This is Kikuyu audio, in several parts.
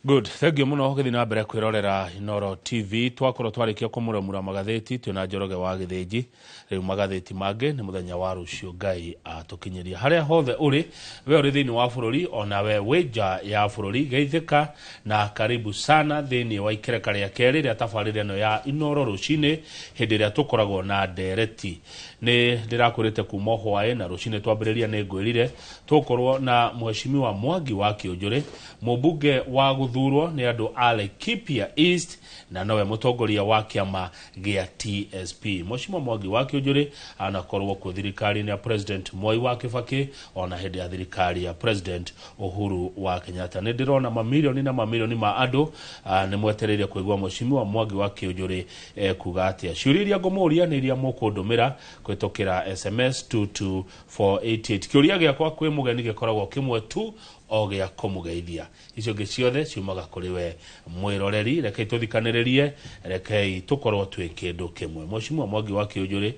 Good, thank you muno gũthiĩ na mbere kwĩrorera Inooro TV. Twakorwo twarĩkia kũmuramura magathĩti twĩna Njoroge wa Gĩthĩnji. Rĩu magathĩti mangĩ nĩ mũthenya wa rũciũ Ngai atũkinyĩria. Harĩa hothe ũrĩ, we ũrĩ thĩinĩ wa bũrũri ona we wĩ nja ya bũrũri, geithĩka na karibu sana thĩinĩ wa ikereka rĩa kerĩ rĩa tabarĩra ĩno ya Inooro rũcinĩ hĩndĩ ĩrĩa tũkoragwo na ndereti. Nĩ ndĩrakwĩrĩte kuma hwaĩ na rũcinĩ twambĩrĩria nĩ ngwĩrire tũgũkorwo na Mheshimiwa Mwangi wa Kĩũnjũrĩ, mũmbunge wa gũthurwo nĩ andũ a Laikipia East na nowe mũtongoria wa kĩama gĩa TSP. Mheshimiwa Mwangi wa Kĩũnjũrĩ anakorwo kuo thirikari-inĩ ya President Mwai wa Kĩbakĩ ona hĩndĩ ya thirikari ya President Uhuru wa Kenyatta. Nĩ ndĩrona mamirioni na mamirioni ma andũ nĩ mwetereire kũigua Mheshimiwa Mwangi wa Kĩũnjũrĩ ekuga atĩa. Ciũria iria ngũmũria nĩ iria mũkũndũmĩra kũhĩtũkĩra SMS 22488. Kĩũria gĩakwa kwĩ mũgeni gĩkoragwo kĩmwe tu o gĩa kũmũgeithia. Icio ingĩ ciothe ciumaga kũrĩ we mwĩroreri. Rekei tũthikanĩrĩrie, rekei tũkorwo twĩ kĩndũ kĩmwe. Mheshimiwa Mwangi wa Kĩũnjũrĩ,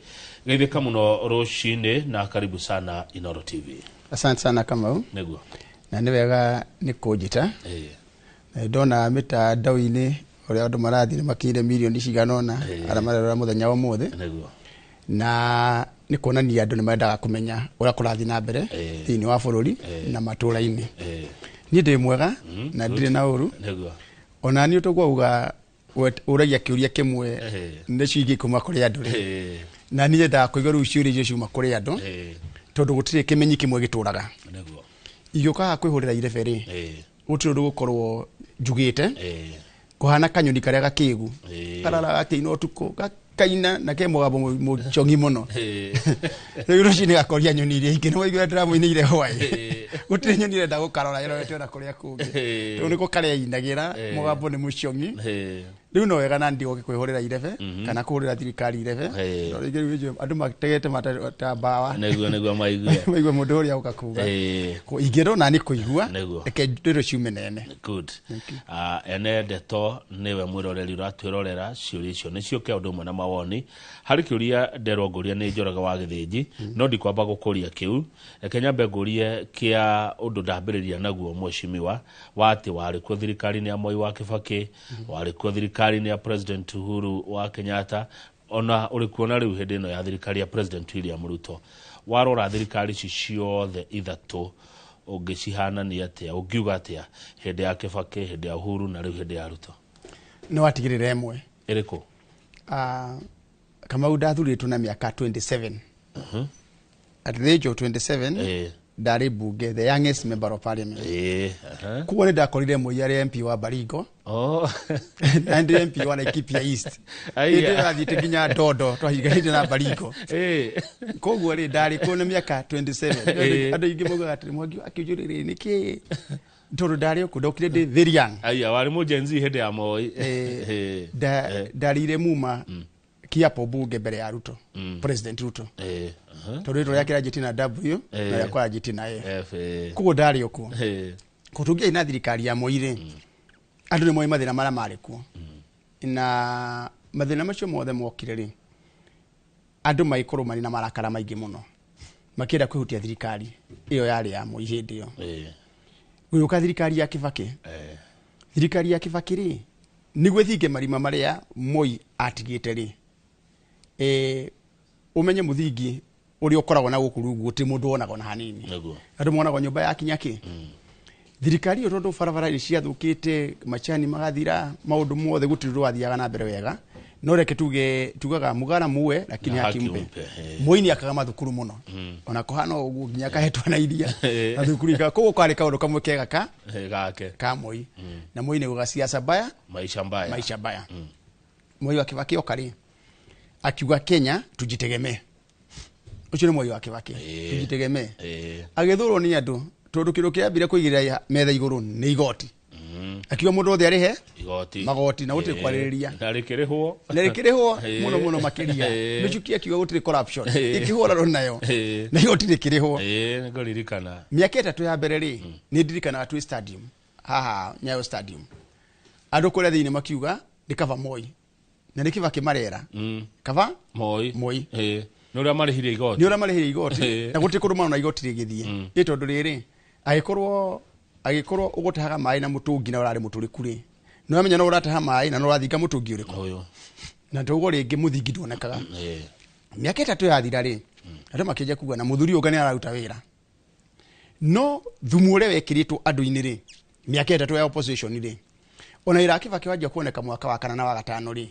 geithĩka mũno rũcinĩ na karibu sana Inooro TV. Asante sana Kamau. Nĩguo. Na nĩ wega nĩ kũnjĩta. Na ndona mĩtandao-inĩ ũrĩa andũ marathiĩ nĩ makinyire mirioni cigana ũna arĩa marerora mũthenya wa ũmũthĩ. Nĩguo. Na nĩ kuonania andũ nĩ mendaga kũmenya ũrĩa kũrathiĩ na mbere thĩinĩ wa bũrũri na matũũra-inĩ. Niĩ ndĩ mwega na ndirĩ na ũru. Nĩguo. Ona niĩ tũkwauga ũragia kĩũria kĩmwe nĩcio ingĩ kuma kũrĩ andũ rĩ. Na niĩ nyendaga kũigua rĩu ciũria icio ciuma kũrĩ andũ tondũ gũtirĩ kĩmenyi kĩmwe gĩtũraga. Nĩguo. Ingĩũka haha kwĩhũrĩra irebe rĩ, gũtirĩ ũndũ gũkorwo njugĩte. Kũhana kanyoni karĩa gakĩgu kararaga gakĩina ũtukũ gakaina na ke mũgambo mũcongi mũno. Rĩu rũcinĩ gakoria nyoni iria ingĩ nĩ waigua ndĩramũinĩire hwaĩ. Gũtirĩ nyoni ĩrenda gũkarora ĩrorete ona kũrĩa kũngĩ. Rĩu nĩko karĩa inagĩra mũgambo nĩ mũcongi. Rĩu no wega na ndigoke kwĩhũrĩra irebe kana kũhũrĩra thirikari irebe. Tondũ rĩngĩ rĩu andũ mategete mata ta mbawa. Nĩguo, nĩguo maigue. Maigue mũndũ ũrĩa ũka kuga. Ingĩenda ona nĩ kũigua, Nĩguo. reke ndeto ciume nene. Good. Ene ndeto nĩwe mwĩroreri ũratwĩrorera, ciũria icio nĩ ciũke ũndũ ũmwe na mawoni. Harĩ kĩũria nderwo ngũria nĩ Njoroge wa Gĩthĩnji, no ndikwamba gũkũria kĩu. Reke nyambe ngũrie kĩa ũndũ ndambĩrĩria naguo mheshimiwa, wa atĩ warĩ kuo thirikari-inĩ ya Moi wa Kĩbakĩ, warĩ kuo thirikari-inĩ ya President Uhuru wa Kenyatta, ona ũrĩ kuo na rĩu hĩndĩ ĩno ya thirikari ya President William Ruto. Warora thirikari ici ciothe ithatũ ũngĩcihanania atĩa, ũngiuga atĩa hĩndĩ ya Kĩbakĩ, hĩndĩ ya Uhuru na rĩu hĩndĩ ya Ruto? Nĩ watigĩrĩra ĩmwe. Ĩrĩkũ? Kamau ndathurĩtwo na mĩaka 27. At the age of 27, ndarĩ mbunge, the youngest member of parliament. Koguo nĩ ndakorire Moi arĩ MP wa Baringo. Na ndĩ MP wa Laikipia East. Aiya. Hĩndĩ ĩyo athiĩte nginya Ndondo, twahinganĩte na Baringo. Koguo rĩ, ndarĩ kuo na mĩaka 27. Andũ aingĩ maugaga atĩrĩ, Mwangi wa Kĩũnjũrĩ rĩ, nĩkĩ? Tondũ ndarĩ okuo, ndokire ndĩ very young. Aiya, warĩ mũ Gen Z hĩndĩ ya Moi. Ndarĩire muma kiapo bunge mbere ya Ruto, President Ruto. Tondũ rĩtwa rĩake rĩanjĩtie na W, na rĩakwa rĩanjĩtie na F. F. Koguo ndarĩ okuo. Koguo tũngĩaria na thirikari ya Moi rĩ, andũ nĩ moĩ mathĩna marĩa marĩ kuo. Na mathĩna macio mothe mokire rĩ, andũ magĩkorwo marĩ na marakara maingĩ mũno, makĩenda kwĩhutia thirikari ĩyo yarĩ ya Moi hĩndĩ ĩyo. Gũgĩũka thirikari ya Kĩbakĩ. Thirikari ya Kĩbakĩ rĩ, nĩguo ĩthinge marima marĩa Moi atigĩte rĩ, ũmenye mũthingi ũrĩa ũkoragwo na gũkũ rungu gũtirĩ mũndũ wonaga ona hanini. Andũ monagwo nyũmba ya kinya kĩ. Thirikari ĩyo tondũ barabara nĩ ciathũkĩte, macani magathira, maũndũ mothe gũtirĩ ũndũ wathiaga na mbere wega. No reke tuge, tugaga mũgara muwe lakini Na haki haki mpe. mpe. Moi nĩ akaga mathukuru mũno. Ona kũhana ũguo nginya akahetwo na iria. Na thukuru koguo kwarĩ kaũndũ kamwe kega ka Gake. ka Moi. Na Moi nĩ uga siasa mbaya, maisha mbaya. Maisha mbaya. Moi wa Kibaki oka rĩ, akiuga Kenya tujitegemee. Ũcio nĩ Moi wa Kibaki. Tujitegemee. Agĩthũrwo nĩ andũ tondũ kĩndũ kĩambire kũigĩrĩra metha igũrũ nĩ igoti. Akiuga mũndũ wothe arĩhe igoti. Magoti na gũtirĩ kwarĩrĩria. Na rĩkĩrĩhwo. Na rĩkĩrĩhwo mũno mũno makĩria. Michuki akiuga gũtirĩ corruption. Ĩkĩhũranwo nayo. Na igoti rĩkĩrĩhwo. Nĩngũririkana. Mĩaka ĩtatũ ya mbere rĩ, nĩ ndirikanaga twĩ stadium. Haha Nyayo Stadium. Andũ kũrĩa thĩinĩ makiuga nĩ kaba Moi. Na nĩ Kibaki marera. Kaba Moi. Moi. Nĩ ũrĩa marĩhire igoti. Nĩ ũrĩa marĩhire igoti. Na gũtirĩ kũndũ marona igoti rĩgĩthiĩ. Ĩ tondũ rĩrĩ, angĩkorwo Agĩkorwo ũgũtahaga maĩ na mũtũngi na ũrarĩ mũtũrĩku rĩ, nĩ wamenya no ũrataha maĩ na no ũrathinga mũtũngi ũrĩkũ. Ũyũ. Na toguo rĩngĩ mũthingi nduonekaga. Mĩaka 3 yathira rĩ, andũ makĩanjia kuga na mũthuri ũyũ nĩ araruta wĩra. No thumu ũrĩa wekĩrĩtwo andũ-inĩ rĩ, mĩaka 3 ya opposition rĩ, ona wĩra wa Kibaki wanjia kuoneka mwaka wa 4 na wa 5 rĩ,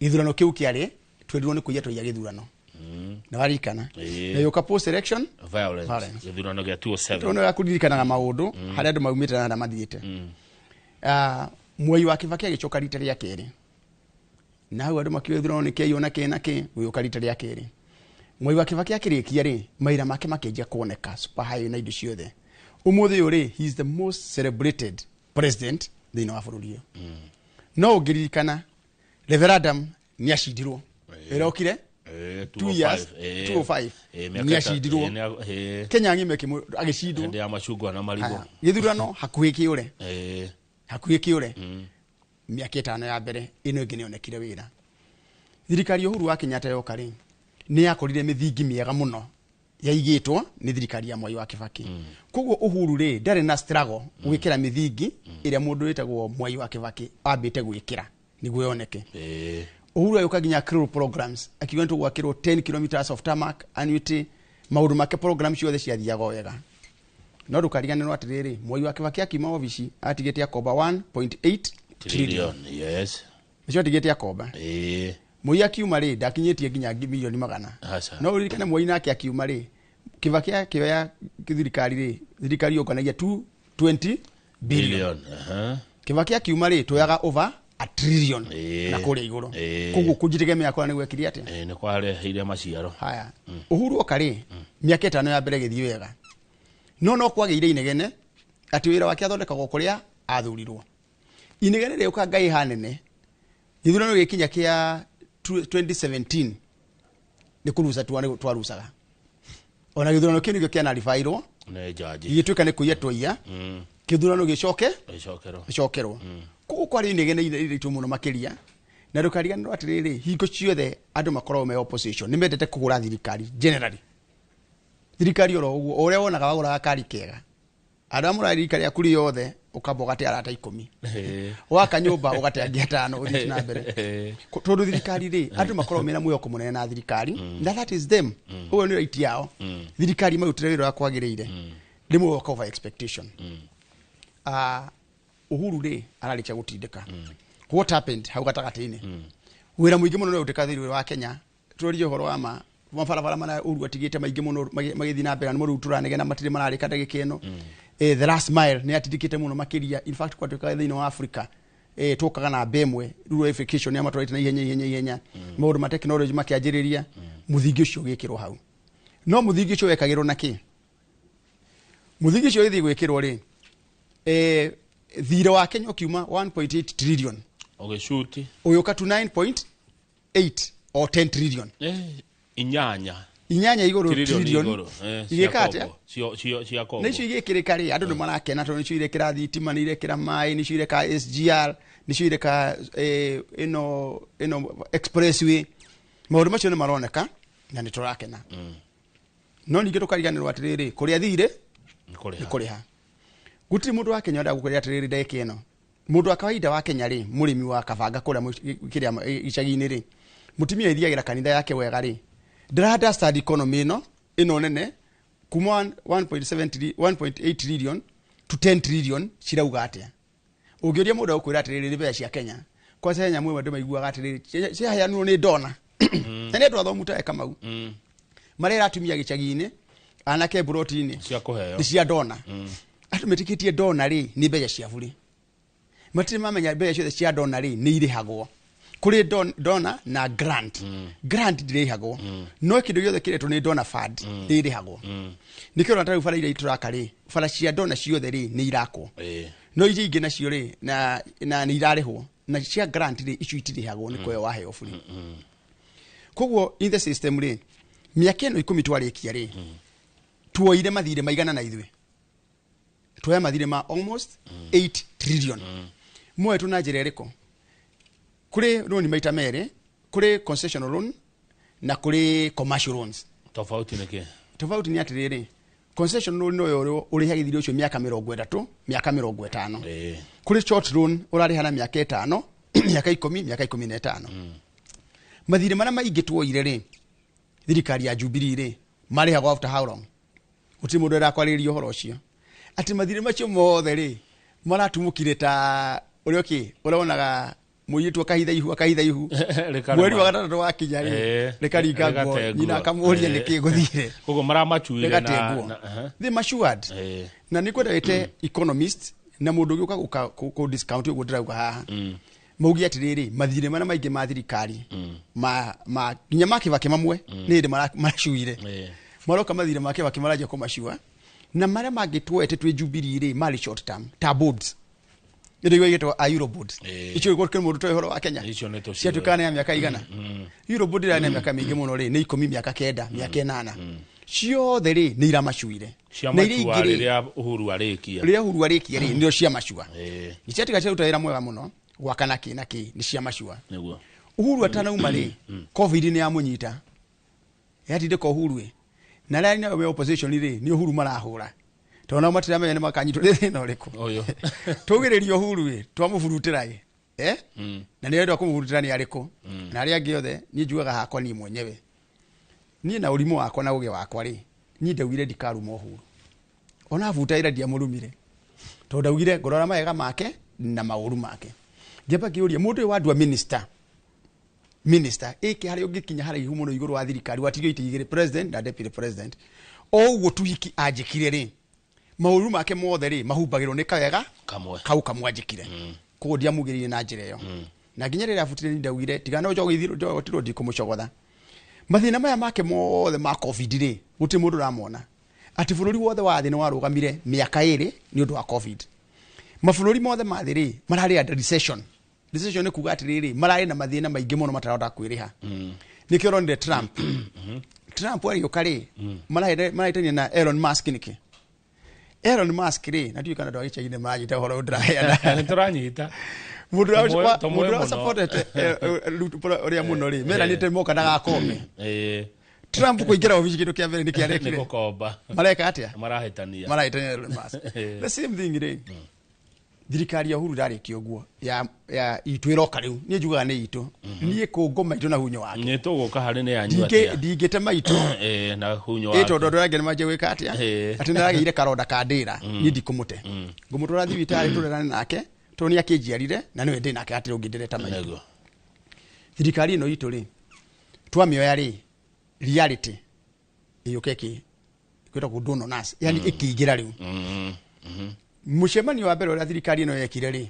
gĩthurano kĩu kĩarĩ twerirwo nĩ kũiya twaiya gĩthurano. Na waririkana. Na yũka post election violence. Violence. Gĩthurano gĩa 207. Tondũ nĩ kuririkanaga maũndũ harĩa andũ maumĩte na harĩa mathiĩte. Mwai wa Kibaki agĩcoka rita rĩa kerĩ. Na hau andũ makiuga gĩthurano nĩ kĩaiywo na kĩ na kĩ, gũgĩũka rita rĩa kerĩ. Mwai wa Kibaki akĩrĩkia rĩ, mawĩra make makĩanjia kuoneka super highway na indo ciothe. Ũmũthĩ ũyũ rĩ, he is the most celebrated president thĩinĩ wa bũrũri ũyũ. No ũngĩririkana referendum nĩ acindirwo. Ĩrokire 2 years, 205. Nĩ acindirwo. Kenya ng'ima agĩcindwo. Hĩndĩ ya macungwa na marigũ. Haya, gĩthurano hakuhĩ kĩũre. Hakuhĩ kĩũre. Mĩaka 5 ya mbere ĩno ĩngĩ nĩyonekire wĩra. Thirikari ya Uhuru wa Kenyatta yoka rĩ, nĩ yakorire mĩthingi mĩega mũno yaigĩtwo nĩ thirikari ya Mwai wa Kibaki. Koguo Uhuru rĩ, ndarĩ na struggle gwĩkĩra mĩthingi ĩrĩa mũndũ wĩtagwo Mwai wa Kibaki ambĩte gwĩkĩra nĩguo yoneke. Uhuru agĩũka nginya akĩrwo programs, akiuga nĩ tũgwakĩrwo 10 kilometers of tarmac annuity, maũndũ make program ciothe ciathiaga wega. No ndũkariganĩrwo atĩrĩrĩ, Mwai wa Kibaki akiuma obici atigĩte akomba 1.8 trillion. Yes. Nĩcio atigĩte akomba. Moi akiuma rĩ, ndakinyĩtie nginya milioni 100. No ũririkane Moi nake akiuma rĩ, Kibaki akĩoya thirikari rĩ, thirikari yonganagia 220 billion. Kibaki akiuma rĩ, twoyaga over a trillion na kũrĩa igũrũ. Koguo kũnjitegemea kwa nĩ gwekire atĩa? Nĩ kwareheire maciaro. Haya. Uhuru oka rĩ, mĩaka 5 ya mbere ĩgĩthiĩ wega. No kwagĩire inegene atĩ wĩra wake athondekagwo kũrĩa athurirwo. Inegene rĩũka Ngai hanene. Gĩthurano gĩkinya kĩa 2017 nĩ kũruca twarucaga. Ona gĩthurano kĩu nĩkĩo kĩanaribairwo. Nĩ jaji. Gĩgĩtuĩka nĩ kũiya twaiya. Gĩthurano gĩcoke? Gĩcokerwo. Gĩcokerwo. Koguo kwarĩ inegene iritũ mũno makĩria. Na ndũkariganĩrwo atĩrĩrĩ, hingo ciothe andũ makoragwo me opposition, nĩ mendete kũgũra thirikari generally. Thirikari oro ũguo, o ũrĩa wonaga wagũraga kari kega. Andũ arĩa mũrarĩ rika rĩaku rĩothe, ũkamba ũgate arata 10. Waka nyũmba ũgate angĩ 5 ũthiĩte na mbere. Tondũ thirikari rĩ, andũ makoragwo mena mwĩhoko mũnene na thirikari, na that is them. Ũyũ nĩ right yao. Thirikari marutĩre wĩra ũrĩa kwagĩrĩire. Rĩmwe woka over expectation. Uhuru rĩ, ararĩkia gũtindĩka. What happened hau gatagatĩ-inĩ? Wĩra mũingĩ mũno nĩ ũrutĩka thĩinĩ wa Kenya. Tũrorie ũhoro wa ma mabarabara marĩa Uhuru atigĩte maingĩ mũno magĩthiĩ na mbere, na nĩmo rĩu tũranegena matirĩ mararĩka ndagĩka ĩno. The last mile nĩ atindĩkĩte mũno makĩria. In fact, kwatuĩkaga thĩinĩ wa Africa, tũkaga na namba ĩmwe, rural electrification ya matwarĩte na ihenya, ihenya, ihenya. Maũndũ ma technology makĩanjĩrĩria, mũthingi ũcio ũgĩkĩrwo hau. No mũthingi ũcio wekagĩrwo na kĩ? Mũthingi ũcio ũgĩthiĩ gwĩkĩrwo rĩ, thirĩ wa Kenya ũkiuma 1.8 trillion. Ũgĩcuti. Ũgĩũka to 9.8 or 10 trillion. Inyanya. Inyanya igũrũ Trillion trillion. igũrũ. Igĩka Cia atĩa? kombo. Cia kombo. Na icio igĩkĩrĩka rĩ, andũ nĩ marakena tondũ nĩcio irekĩra thitima, nĩ irekĩra maĩ, nĩcio ireka SGR, nĩcio ireka, ĩno expressway. Maũndũ macio nĩ maroneka na nĩ tũrakena. No ningĩ tũkariganĩrwo atĩrĩrĩ, kũrĩa thirĩ Nĩ kũrĩha. nĩ kũrĩha. Gũtirĩ mũndũ wa Kenya ũrenda gũkũrĩra atĩrĩrĩ ndagĩka ĩno. Mũndũ wa kawaida wa Kenya rĩ, mũrĩmi wa kabanga kũrĩa kĩrĩa icagi-inĩ rĩ, mũtumia ĩthiagĩra kanitha yake wega rĩ, ndĩra understand economy ĩno nene kuma one point seven one point eight trillion to 10 trillion cirauga atĩa? Ũngĩũria mũndũ agũkwĩra atĩrĩrĩ, nĩ mbeca cia Kenya. Kwanza he nyamũ ĩmwe andũ maiguaga atĩrĩrĩ, ciaheanirwo nĩ ndona. Na nĩ andũ athomu ta Kamau. Marera atumia gĩcagi-inĩ, anake mburoti-inĩ. Cia kũheo. Nĩ cia ndona. Andũ metĩkĩtie ndona rĩ, nĩ mbeca cia burĩ. Matirĩ mamenya mbeca ciothe cia ndona rĩ, nĩ irĩhagwo. Kũrĩ donor na grant. Grant ndĩrĩhagwo. No kĩndũ gĩothe kĩretwo nĩ donor fund, nĩ irĩhagwo. Nĩkĩo ona ta rĩu bara iria tũraka rĩ, bara cia donor ciothe rĩ, nĩ irakwo. No iria ingĩ nacio rĩ, na nĩ irarĩhwo. Na cia grant rĩ, icio itirĩhagwo, nĩ kũheo waheo bũrĩ. Koguo in the system rĩ, mĩaka ĩno 10 twarĩkia rĩ, tuoire mathirĩ maigana na ithuĩ. Tuoya mathirĩ ma almost 8 trillion. Moetwo na njĩra ĩrĩkũ? Kũrĩ loan maita merĩ, kũrĩ concessional loan na kũrĩ commercial loans. Tofauti nĩ kĩ? Tofauti nĩ atĩrĩrĩ, Concession loan no yo ũrĩhaga thirĩ ũcio mĩaka 30, mĩaka 50. Kũrĩ short loan ũrarĩha na mĩaka 5, mĩaka 10, mĩaka 15. Mathirĩ marĩa maingĩ tuoire rĩ, thirikari ya Jubilee rĩ, marĩhagwo after how long? Gũtirĩ mũndũ ũrakwarĩrĩria ũhoro ũcio. Atĩ mathirĩ macio mothe rĩ, maratumũkire ta ũrĩa ũkĩ ũronaga mũirĩtu akahitha ihu akahitha ihu mweri wa gatandatũ wakinya rĩ rĩkaringa nguo nyina akamũria nĩkĩ gũthire koguo maramacuire na they matured. Na nĩ kwenda wĩte economist na mũndũ ũgĩũka gũka discount ũguo ndĩrauga haha mauge atĩrĩrĩ mathirĩ marĩa maingĩ ma thirikari ma nginya ma Kibaki mamwe nĩ hĩndĩ maracuire maroka mathirĩ ma Kibaki maranjia kũmacua na marĩa mangĩ tuoete twĩ Jubilee rĩ marĩ short term ta bonds ĩrĩa igĩtwo a Eurobonds icio igũrũ kĩrĩ mũndũ toĩ ũhoro wa Kenya ciatuĩkaga nĩ ya mĩaka igana. Eurobond ĩrĩa nĩ mĩaka mĩingĩ mũno rĩ nĩ 10 mĩaka 9 mĩaka 8 ciothe rĩ nĩ iramacuire na iria ingĩ rĩrĩa Uhuru arĩkia rĩrĩa Uhuru arĩkia rĩ nĩo ciamacua iciatiga ciaruta wĩra mwega mũno gwaka na kĩ na kĩ nĩ ciamacua. Uhuru atanauma rĩ COVID nĩ yamũnyita yatindĩka Uhuru ĩ na rĩrĩa nĩo me opposition rĩ nĩ Uhuru marahũra tondũ nao matiramenya nĩ makanyitwo nĩ thĩna ũrĩkũ. Tũgĩrĩria Uhuru ĩ twamũburutĩra ĩ na nĩ arenda kũmũburutĩra nĩ arĩkũ na arĩa angĩ othe niĩ njugaga hakwa niĩ mwenyewe niĩ na ũrimũ wakwa na ũgĩ wakwa rĩ niĩ ndaugire ndikaruma Uhuru ona buta ĩra ndiamũrumire tondũ ndaugire ngorora mawega make na maũru make. Ngĩamba ngĩũria mũndũ ũyũ wandua minister ĩkĩ harĩa ũngĩkinya haraihu mũno igũrũ wa thirikari watigio itĩ igĩrĩ president na deputy president o ũguo tu hiki anjĩkire rĩ maũru make mothe rĩ mahumbagĩrwo nĩ kawega kau kamwe anjĩkire koguo ndiamugĩrĩire na njĩra ĩyo na nginya rĩrĩa abutire nĩ ndaugire tiga no njogithirwo ndikũmũcogotha mathĩna maya make mothe ma COVID rĩ gũtirĩ mũndũ ũramona atĩ bũrũri wothe wa thĩ nĩ warũgamire mĩaka 2 nĩ ũndũ wa COVID. Mabũrũri mothe ma thĩ rĩ mararĩ under recession. Recession nĩ kuga atĩrĩrĩ mararĩ na mathĩna maingĩ mũno matarahota kwĩrĩha. Nĩkĩo ũronire Trump Trump agĩũka rĩ marahĩtania na Elon Musk nĩkĩ? Elon Musk rĩ na ndiũĩ kana andũ a gĩcagi-inĩ maranyita ũhoro ũyũ ndĩraheana. Nĩ tũranyita. Mũndũ ũrĩa supportete ũrĩa mũno rĩ meranĩte moka ndagakombe. Trump kũingĩra obici kĩndũ kĩa mbere nĩ kĩarekire nĩ gũkomba. Mareka atĩa? Marahĩtania. Marahĩtania Elon Musk. The same thing rĩ thirikari ya Uhuru ndarĩkia ũguo ya itũ ĩroka rĩu niĩ njugaga nĩ itũ niĩ kũngoma itũ na hunyo wake nĩ tũgũka harĩ nĩ yanyu atĩa ndingĩtema itũ na hunyo wake tondũ andũ arĩa angĩ nĩmanjia gwĩka atĩa atĩ nĩaragĩire karonda ka ndĩra niĩ ndikũmũte ngũmũtwara thibitarĩ tũrerane nake tondũ nĩ akĩnjiarire na nĩwe ndĩ nake atĩ ũngĩ ndĩreta maitũ. Thirikari ĩno itũ rĩ twamĩoya rĩ reality ĩyũke kĩ kwĩtagwo dawn on us yani ĩkĩingĩra rĩu. Mũcemanio wa mbere ũrĩa thirikari ĩno yekire rĩ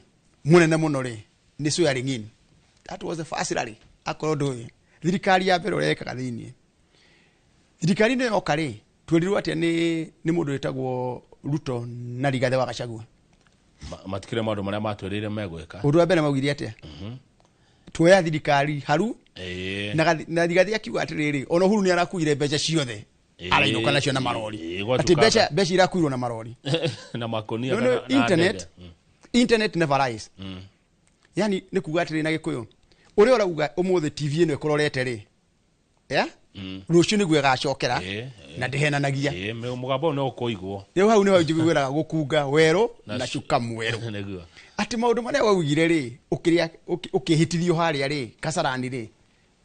mũnene mũno rĩ nĩ swearing in. That was the first rally. Akorwo ndũĩ thirikari ya mbere ũrĩa yekaga thĩiniĩ thirikari ĩno yoka rĩ twerirwo atĩa nĩ mũndũ wĩtagwo Ruto na Rigathĩ wa Gachagua matikire maũndũ marĩa matwĩrĩire megwĩka. Ũndũ wa mbere maugire atĩa? Tuoya thirikari haru na Rigathĩ akiuga atĩrĩrĩ ona Uhuru nĩ arakuire mbeca ciothe arainũka nacio na marori atĩ mbeca irakuirwo na marori na makonia na internet. Internet never lies. Yani nĩ kuga atĩrĩ na Gĩkũyũ ũrĩa ũrauga ũmũthĩ TV ĩno ĩkũrorete rĩ rũciũ nĩguo ĩgacokera na ndĩhenanagia mũgambo no ũkũigwo rĩu hau nĩho njiguĩraga gũkunga werũ na cuka mwerũ atĩ maũndũ marĩa waugire rĩ ũkĩhĩtithio harĩa rĩ Kasarani rĩ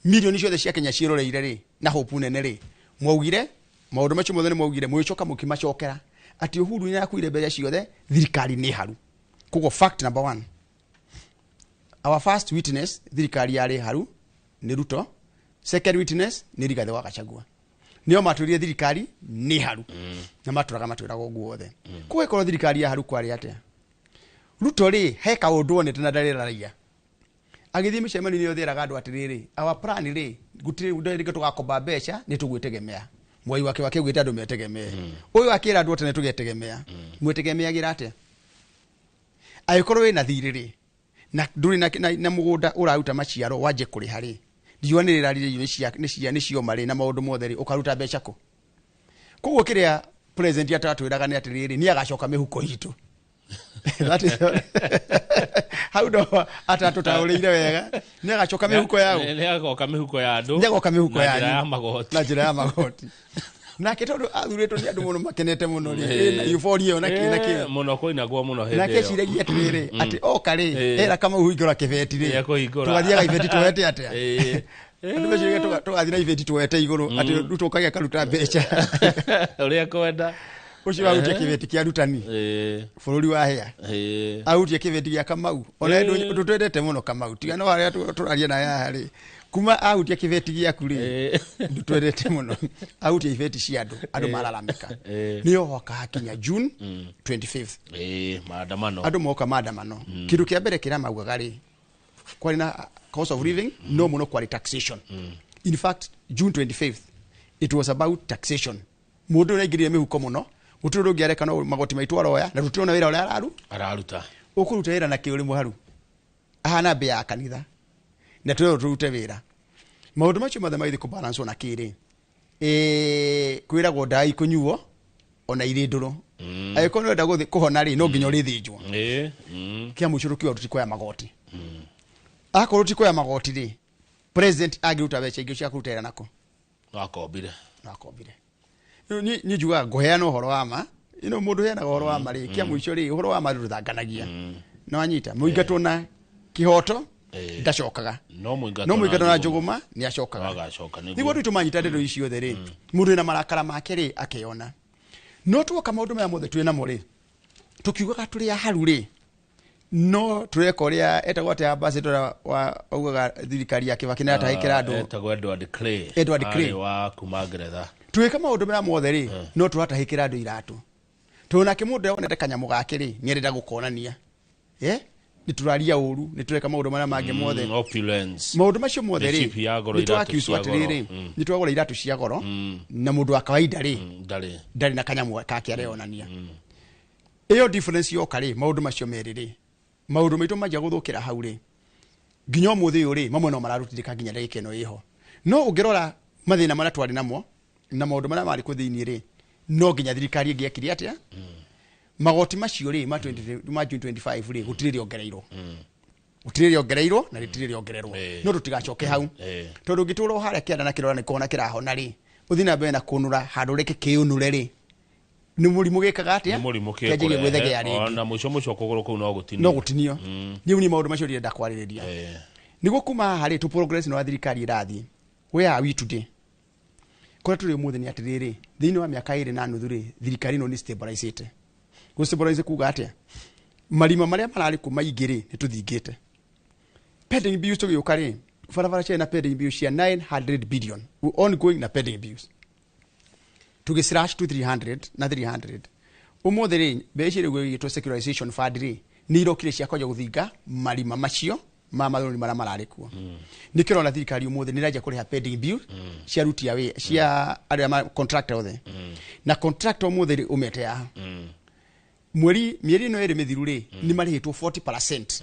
milioni ciothe cia Kenya ciĩroreire rĩ na hope nene rĩ mwaugire maũndũ macio mothe nĩ mwaugire mũgĩcoka mũkĩmacokera atĩ Uhuru nĩ arakuire mbeca ciothe thirikari nĩ haru. Koguo fact number 1 our first witness thirikari yarĩ haru nĩ Ruto, second witness nĩ Rigathĩ wa Gachagua nĩo matwĩrire thirikari nĩ haru na matũraga matwĩraga ũguo othe. Koguo ĩkorwo thirikari ya haru kwarĩ atĩa? Ruto rĩ he kaũndũ onete na ndarĩra raia agĩthiĩ mĩcemanio-inĩ yothe eraga andũ atĩrĩrĩ our plan rĩ gũtirĩ rĩngĩ tũgakomba mbeca nĩ tũgwĩtegemea. Mwai wake wake augĩte andũ metegemee ũyũ akĩra andũ tene tũgetegemea mwĩtegemeagĩra atĩa? Angĩkorwo wĩna thirĩ rĩ na ndũrĩ na mũgũnda ũraruta maciaro wanjie kũrĩha rĩ riũa nĩ rĩrarire irio nĩ cioma rĩ na maũndũ mothe rĩ ũkaruta mbeca kũ? Koguo kĩrĩa president atatwĩraga nĩ atĩrĩrĩ nĩ agacoka mĩhuko itũ. That is hau no atatũtaũrĩire wega nĩ agacoka mĩhuko yao nĩ agoka mĩhuko ya andũ nĩ agoka mĩhuko ya na njĩra ya magoti na njĩra ya magoti. Nake tondũ athurĩtwo nĩ andũ mũno makenete mũno rĩ, na euphoria na kĩ na kĩ. Mũno kũinagwo mũno hĩndĩ Nake ĩyo. eciragia atĩrĩrĩ, atĩ oka rĩ, era Kamau hingũra kĩbeti rĩ. Nĩekũhingũra. Tũgathiaga ibeti tuoete atĩa? Ĩĩ. Andũ meciragia tũgathiĩ na ibeti tuoete igũrũ, atĩ Ruto ũkagĩa karuta mbeca. Ũrĩa kwenda. Ũcio wahutia kĩbeti kĩa arutani. Bũrũri wa hĩa. Ahutia kĩbeti gĩa Kamau. Ona ũndũ twendete mũno Kamau. Tiga no harĩa tũraria naye haha rĩ. Kuma ahutia kĩbeti gĩaku rĩ, ũndũ twendete mũno. Ahutia ibeti cia andũ, andũ mararamĩka. Nĩyo hoka hakinya June 25th. Maandamano. Andũ moka maandamano. Kĩndũ kĩa mbere kĩrĩa maugaga rĩ, kwarĩ na cost of living, no mũno kwarĩ taxation. In fact, June 25th, it was about taxation. Mũndũ ũrĩa aingĩrire mĩhuko mũno, gũtirĩ ũndũ ũngĩ areka no magoti maitũ aroya, na tũtirona wĩra ũrĩa araruta. Ũkũruta wĩra na kĩ ũrĩ mũharu? Ahana mbĩa ya kanitha. Na twĩrwo tũrute wĩra. Maũndũ macio mothe magĩthiĩ kũbalance na kĩrĩ. Kwĩragwo ndawa ikũnyuo ona irĩ ndũrũ. Angĩkorwo nĩ ũrenda gũthiĩ kũhona rĩ, no nginya ũrĩthĩnjwo. Kĩa mũico tũkiuga tũtikoya magoti. Akorwo tũtikoya magoti rĩ, president angĩruta mbeca ingĩ cia kũruta wĩra nako? No akombire. No akombire. Rĩu niĩ njugaga ngũheana ũhoro wa ma. Ĩno mũndũ ũheanaga ũhoro wa ma rĩ, kĩa mũico rĩ, ũhoro wa ma ndũthanganagia. No anyita, mũingatwo na kĩhoto, ndacokaga. No mũingatwo No mũingatwo na njũgũma, nĩ acokaga. No agacoka, nĩguo. Nĩguo andũ aitũ manyita ndeto ici ciothe rĩ, mũndũ wĩna marakara make rĩ, akeyona. No tuoka maũndũ maya mothe twĩ namo rĩ, tũkiugaga tũrĩ aharu rĩ, no tũreka ũrĩa etagwo atĩa ambassador wa augaga thirikari ya Kibaki nĩ atahĩkĩra andũ. Etagwo Edward Clay. Edward Clay. Arĩ wa kuma Ngeretha. Twĩka maũndũ maya mothe rĩ, no tũratahĩkĩra andũ iratũ. Tondũ nake mũndũ ũrĩa wonete kanyamũ gake rĩ, nĩ arenda gũkonania. Nĩ tũraria ũru, nĩ tũreka maũndũ marĩa mangĩ mothe. Opulence. Maũndũ macio mothe rĩ, Mĩcibi ya goro, nĩ iratũ tũrakiucwo cia goro. atĩrĩrĩ, nĩ twagũra iratũ cia goro, na mũndũ wa kawaida rĩ, Ndarĩ. ndarĩ na kanyamũ kake areyonania. Ĩyo difference yoka rĩ, maũndũ macio merĩ rĩ, maũndũ maitũ manjia gũthũkĩra hau rĩ, nginya ũmũthĩ ũyũ rĩ, mamwe no mararutithĩka nginya ndagĩka ĩno ĩho. No ũngĩrora mathĩna marĩa twarĩ namo, na maũndũ marĩa marĩ kuo thĩinĩ rĩ, no nginya thirikari ĩngĩekire atĩa? Magoti macio rĩ, ma ma June 25 rĩ, gũtirĩ rĩongereirwo. Gũtirĩ rĩongereirwo na rĩtirĩ rĩongererwo. No tũtigacoke hau. Tondũ ũngĩtũra o harĩa kĩanda na kĩrora nĩ kũhona kĩrahona rĩ, ũthiĩ na mbere na kũnũra handũ ũreke kĩũnũre rĩ, nĩ mũrimũ gĩkaga atĩa? Nĩ mũrimũ Kĩanjagia gwĩthegea kĩkũrehe. rĩngĩ. Ona mũico mũico kũgũrũ kũu no gũtinio. No gũtinio. Rĩu niĩ maũndũ macio ndĩrenda kwarĩrĩria. Nĩguo kuma haha rĩ, tũ progress no thirikari ĩrathiĩ. Where are we today? Kũrĩa tũrĩ ũmũthĩ nĩ atĩrĩrĩ, thĩinĩ wa mĩaka ĩrĩ na nuthu rĩ, thirikari ĩno nĩ stabilizĩte. Gũ stabilize kuga atĩa? Marima marĩa mararĩ kuo maingĩ rĩ, nĩ tũthingĩte. Pending bills tũgĩũka rĩ, barabara ciarĩ na pending bills cia 900 billion, ongoing na pending bills. Tũgĩ slash to 300 na 300. Ũmũthĩ rĩ, mbeca iria igwĩtwo securitization fund rĩ, nĩ irokire cia kwanjia gũthinga marima macio ma marũni marĩa mararĩ kuo. Nĩkĩo ũrona thirikari ũmũthĩ nĩ ĩranjia kũrĩha pending bill cia aruti a wĩra, cia arĩa ma contractor othe. Na contractor ũmũthĩ rĩ, ũmete haha. Mweri, mĩeri ĩno ĩrĩ mĩthiru rĩ, nĩ marĩhĩtwo 40%.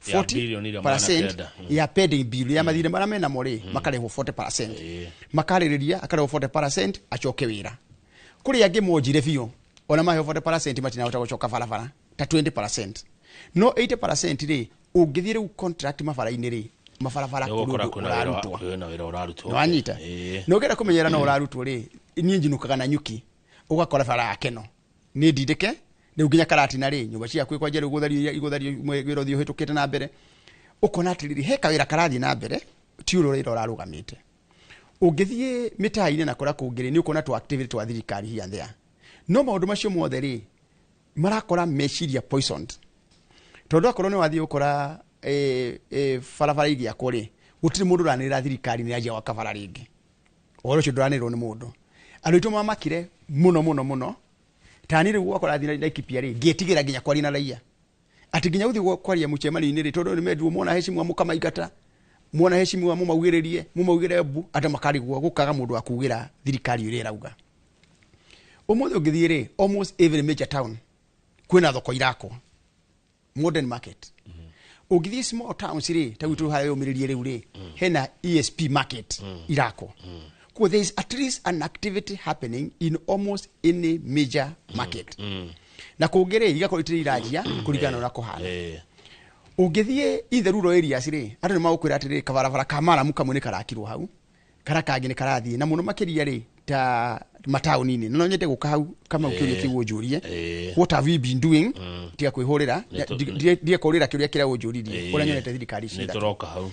Ya billion iria magana 40% kenda. ya pending bill ya mathirĩ marĩa menamo rĩ, makarĩhwo 40%. Makarĩrĩria, akarĩhwo 40% acoke wĩra. Kũrĩ angĩ monjire biũ, ona maheo 40% matinahota gũcoka barabara, ta 20%. No 80% rĩ, ũngĩthiĩ rĩu contract mabara-inĩ rĩ, mabarabara Nĩ ũgũkora kũrĩ ũndũ kwĩna wĩra ũrarutwo. kwĩna wĩra ũrarutwo. Nĩ wanyita? Na ũngĩenda kũmenyera no ũrarutwo rĩ, niĩ njinũkaga na nyuki, ũgakora bara ya Keno. Nĩ ndindĩke, rĩu nginya Karatina rĩ, nyũmba cia kwĩ kwanja rĩu gũthario, igũthario, wĩra ũthiĩ ũhĩtũkĩte na mbere. Ũkona atĩrĩrĩ, he kawĩra karathiĩ na mbere, ti ũrĩa wĩra ũrarũgamĩte. Ũngĩthiĩ mĩtaa-inĩ na kũrĩa kũngĩ rĩ, nĩ ũkuona tũ activity twa thirikari here and there. No maũndũ macio mothe rĩ, marakora meciria poisoned. Tondũ akorwo nĩ wathiĩ ũkora, barabara igĩakwo rĩ, gũtirĩ mũndũ ũranĩrĩra thirikari nĩ yanjia gwaka bara rĩngĩ. Ũhoro ũcio ndũranĩrĩrwo nĩ mũndũ. Andũ aitũ mamakire mũno mũno mũno. Ta niĩ rĩu gwakwa rathiĩ Laikipia rĩ, ngĩtigĩra nginya kwaria na raia. Atĩ nginya gũthiĩ kwaria mũcemanio-inĩ rĩ, tondũ nĩ mendirwo mona heshima mũkamaingata, mona heshima mũmaugĩrĩrie, mũmaugĩre mbu, andũ makarigwo gũkaga mũndũ wa kugĩra thirikari ũrĩa ĩrauga. Ũmũthĩ ũngĩthiĩ rĩ, almost every major town kwĩna thoko irakwo, modern market. Ũngĩthiĩ small towns rĩ, ta gwitũ harĩa yũmĩrĩrie rĩu rĩ, hena ESP market irakwo. Koguo there is at least an activity happening in almost any major market. Na kũngĩ rĩ, igakorwo itirĩ iranjia kũringana na ũrĩa kũhana. Ũngĩthiĩ in the rural areas rĩ, andũ nĩ magũkwĩra atĩrĩrĩ, kabarabara ka maramu kamwe nĩ karakirwo hau. Kara kangĩ nĩ karathiĩ na mũno makĩria rĩ ta mataũni-inĩ, na no nyende gũka hau kama kĩũria kĩu ũnjũrie, what have we been doing, tiga kwĩhũrĩra, ndige kũrĩra kĩũria kĩrĩa ũnjũririe, ũrĩa nyonete thirikari ici Nĩ ithatũ. Tũroka hau.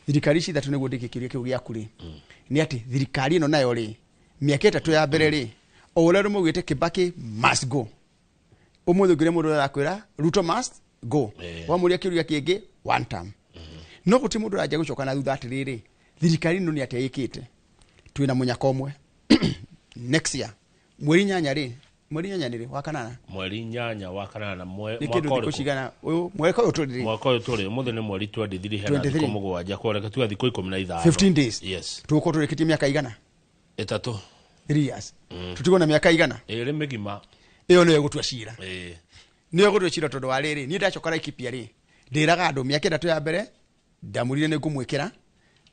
Thirikari ici ithatũ, nĩguo ndĩkie kĩũria kĩu gĩaku rĩ, nĩ atĩ thirikari ĩno nayo rĩ, mĩaka 3 ya mbere rĩ, o ũrĩa andũ maugĩte Kibaki must go, ũmũthĩ ũngĩrĩa mũndũ arakwĩra Ruto must go. Wamũria kĩũria kĩngĩ, one term. No gũtirĩ mũndũ ũranjia gũcoka na thutha atĩrĩrĩ, thirikari ĩno nĩ atĩa ĩkĩte? Twĩna mũnyaka ũmwe next year mweri 8 rĩ, mweri 8 nĩ rĩ? Wa kanana. Mweri 8 wa kanana Nĩ kĩndũ mwaka thikũ ũrĩkũ? cigana ũyũ, mwaka ũyũ tũrĩ rĩ? Mwaka ũyũ tũrĩ, ũmũthĩ nĩ mweri 23, hena 23. thikũ 7, kwa reke tuge thikũ 15. 15 days. Yes. Tũgũkorwo tũrĩkĩtie mĩaka igana? 3. 3 years. Tũtigwo na mĩaka igana? 2 mĩgima. Ĩyo nĩyo ĩgũtua cira. Nĩyo ĩgũtua cira, tondũ wa rĩrĩ, niĩ ndacoka Laikipia rĩ, ndĩraga andũ mĩaka 3 ya mbere ndamũrire nĩ ngũmwĩkĩra,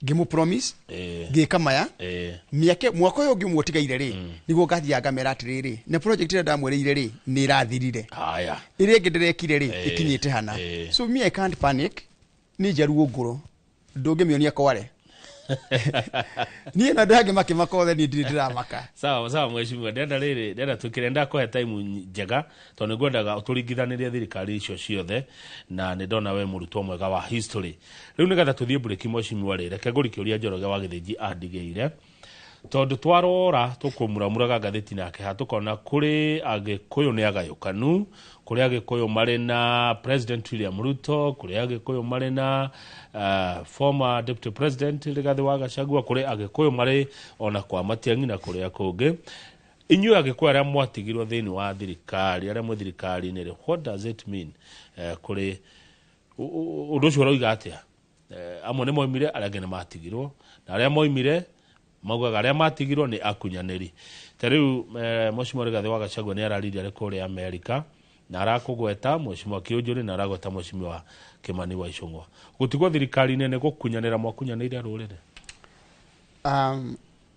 ngĩmũ promise, ngĩka maya. Mĩaka, mwaka ũyũ ũngĩ ũmwe ũtigaire rĩ, nĩguo ngathiaga ngamera atĩrĩrĩ, na project ĩrĩa ndamwĩrĩire rĩ, nĩ ĩrathirire, Haya. Ĩrĩa ĩngĩ ndĩrekire rĩ, ĩkinyĩte hana. So me, I can't panic. Nĩ njaruo ngũrũ, ndũngĩmĩonia kware niĩ na andũ angĩ makĩmaka othe, niĩ ndirĩ ndĩramaka. Sawa sawa, mheshimiwa, ndenda rĩrĩ, ndenda twĩkĩre, ndakũhe time njega tondũ nĩngwendaga tũringithanĩrie thirikari icio ciothe, na nĩ ndona we mũrutwo mwega wa history. Rĩu nĩgetha tũthiĩ mburĩki, mheshimiwa rĩ, reke ngũri kĩũria Njoroge wa Gĩthĩnji andigĩire, tondũ twarora tũkũmuramuraga ngathĩti nake ha tũkona kũrĩ Agĩkũyũ nĩ agayũkanu, kũrĩ Agĩkũyũ marĩ na President William Ruto, kũrĩ Agĩkũyũ marĩ na former Deputy President Rigathĩ wa Gachagua, kũrĩ Agĩkũyũ marĩ ona kwa Matiang'i na kũrĩa kũngĩ. Inyuĩ Agĩkũyũ arĩa mwatigirwo thĩinĩ wa thirikari, arĩa mwĩ thirikari-inĩ rĩ, what does it mean? Kũrĩ ũndũ ũcio ũroiga atĩa? Amwe nĩ moimire, arĩa angĩ nĩ matigirwo, na arĩa moimire maugaga arĩa matigirwo nĩ akunyanĩri. Ta rĩu Mheshimiwa Rigathĩ wa Gachagua nĩ araririe arĩ kũrĩa Amerika na arakũgweta Mheshimiwa Kĩũnjũrĩ na aragweta Mheshimiwa Kĩmani wa Ichung'wa. Gũtigwo thirikari-inĩ nĩ gũkunyanĩra mwakunyanĩire rũrĩrĩ?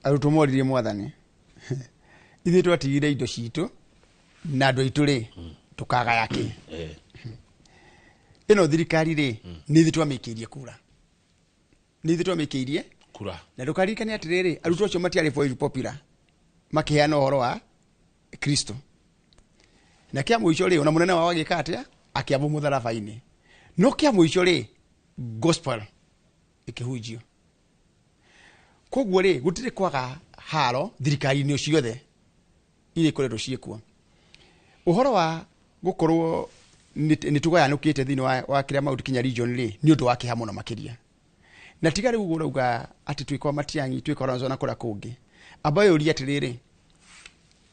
Arutwo moririe Mwathani, ithuĩ twatigire indo citũ na andũ aitũ rĩ, tũkagaya kĩ? Ĩno thirikari rĩ, nĩ ithuĩ twamĩikĩirie kura, nĩ ithuĩ twamĩikĩirie kura. Na ndũkaririkane atĩrĩrĩ, arutwo acio matiarĩ very popular makĩheana ũhoro wa Kristo, na kĩa mũico rĩ, ona mũnene wao agĩka atĩa? Akĩambwo mũtharaba-inĩ. No kĩa mũico rĩ, gospel ĩkĩhunjio. Koguo rĩ, gũtirĩ kwaga haro thirikari-inĩ ciothe iria ikoretwo ciĩkuo. Ũhoro wa gũkorwo nĩ tũgayanũkĩte thĩinĩ wa kĩrĩa Mount Kenya region rĩ, nĩ ũndũ wa kĩeha mũno makĩria. Na tiga rĩu ũguo ũrauga atĩ twĩ kwa Matiang'i, twĩ kwa Kalonzo na kũrĩa kũngĩ, amba ũrie atĩrĩrĩ,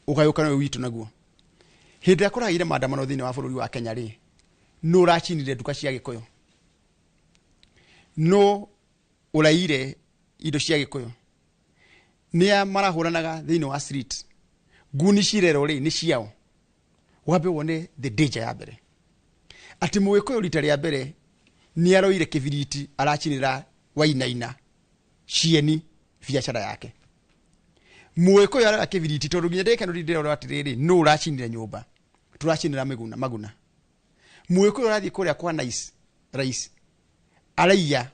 ũgayũkano ũyũ witũ naguo, hĩndĩ ĩrĩa kũragĩire maandamano thĩinĩ wa bũrũri wa Kenya rĩ, nũ ũracinire nduka cia Gĩkũyũ? Nũ ũraiyire indo cia Gĩkũyũ? Nĩa marahũranaga thĩinĩ wa street? Nguni cirerwo rĩ, nĩ ciao? Wambe wone the danger ya mbere, atĩ Mũgĩkũyũ rita rĩa mbere nĩ aroire kĩbiriti aracinĩra Wainaina cieni biacara yake. Mũgĩkũyũ aroya kĩbiriti, tondũ nginya ndagĩka ĩno ndĩrona atĩrĩrĩ, nũ ũracinire nyũmba, tũracinĩra mĩguna maguna. Mũgĩkũyũ arathiĩ kũrĩa kwa Nice Rais araiya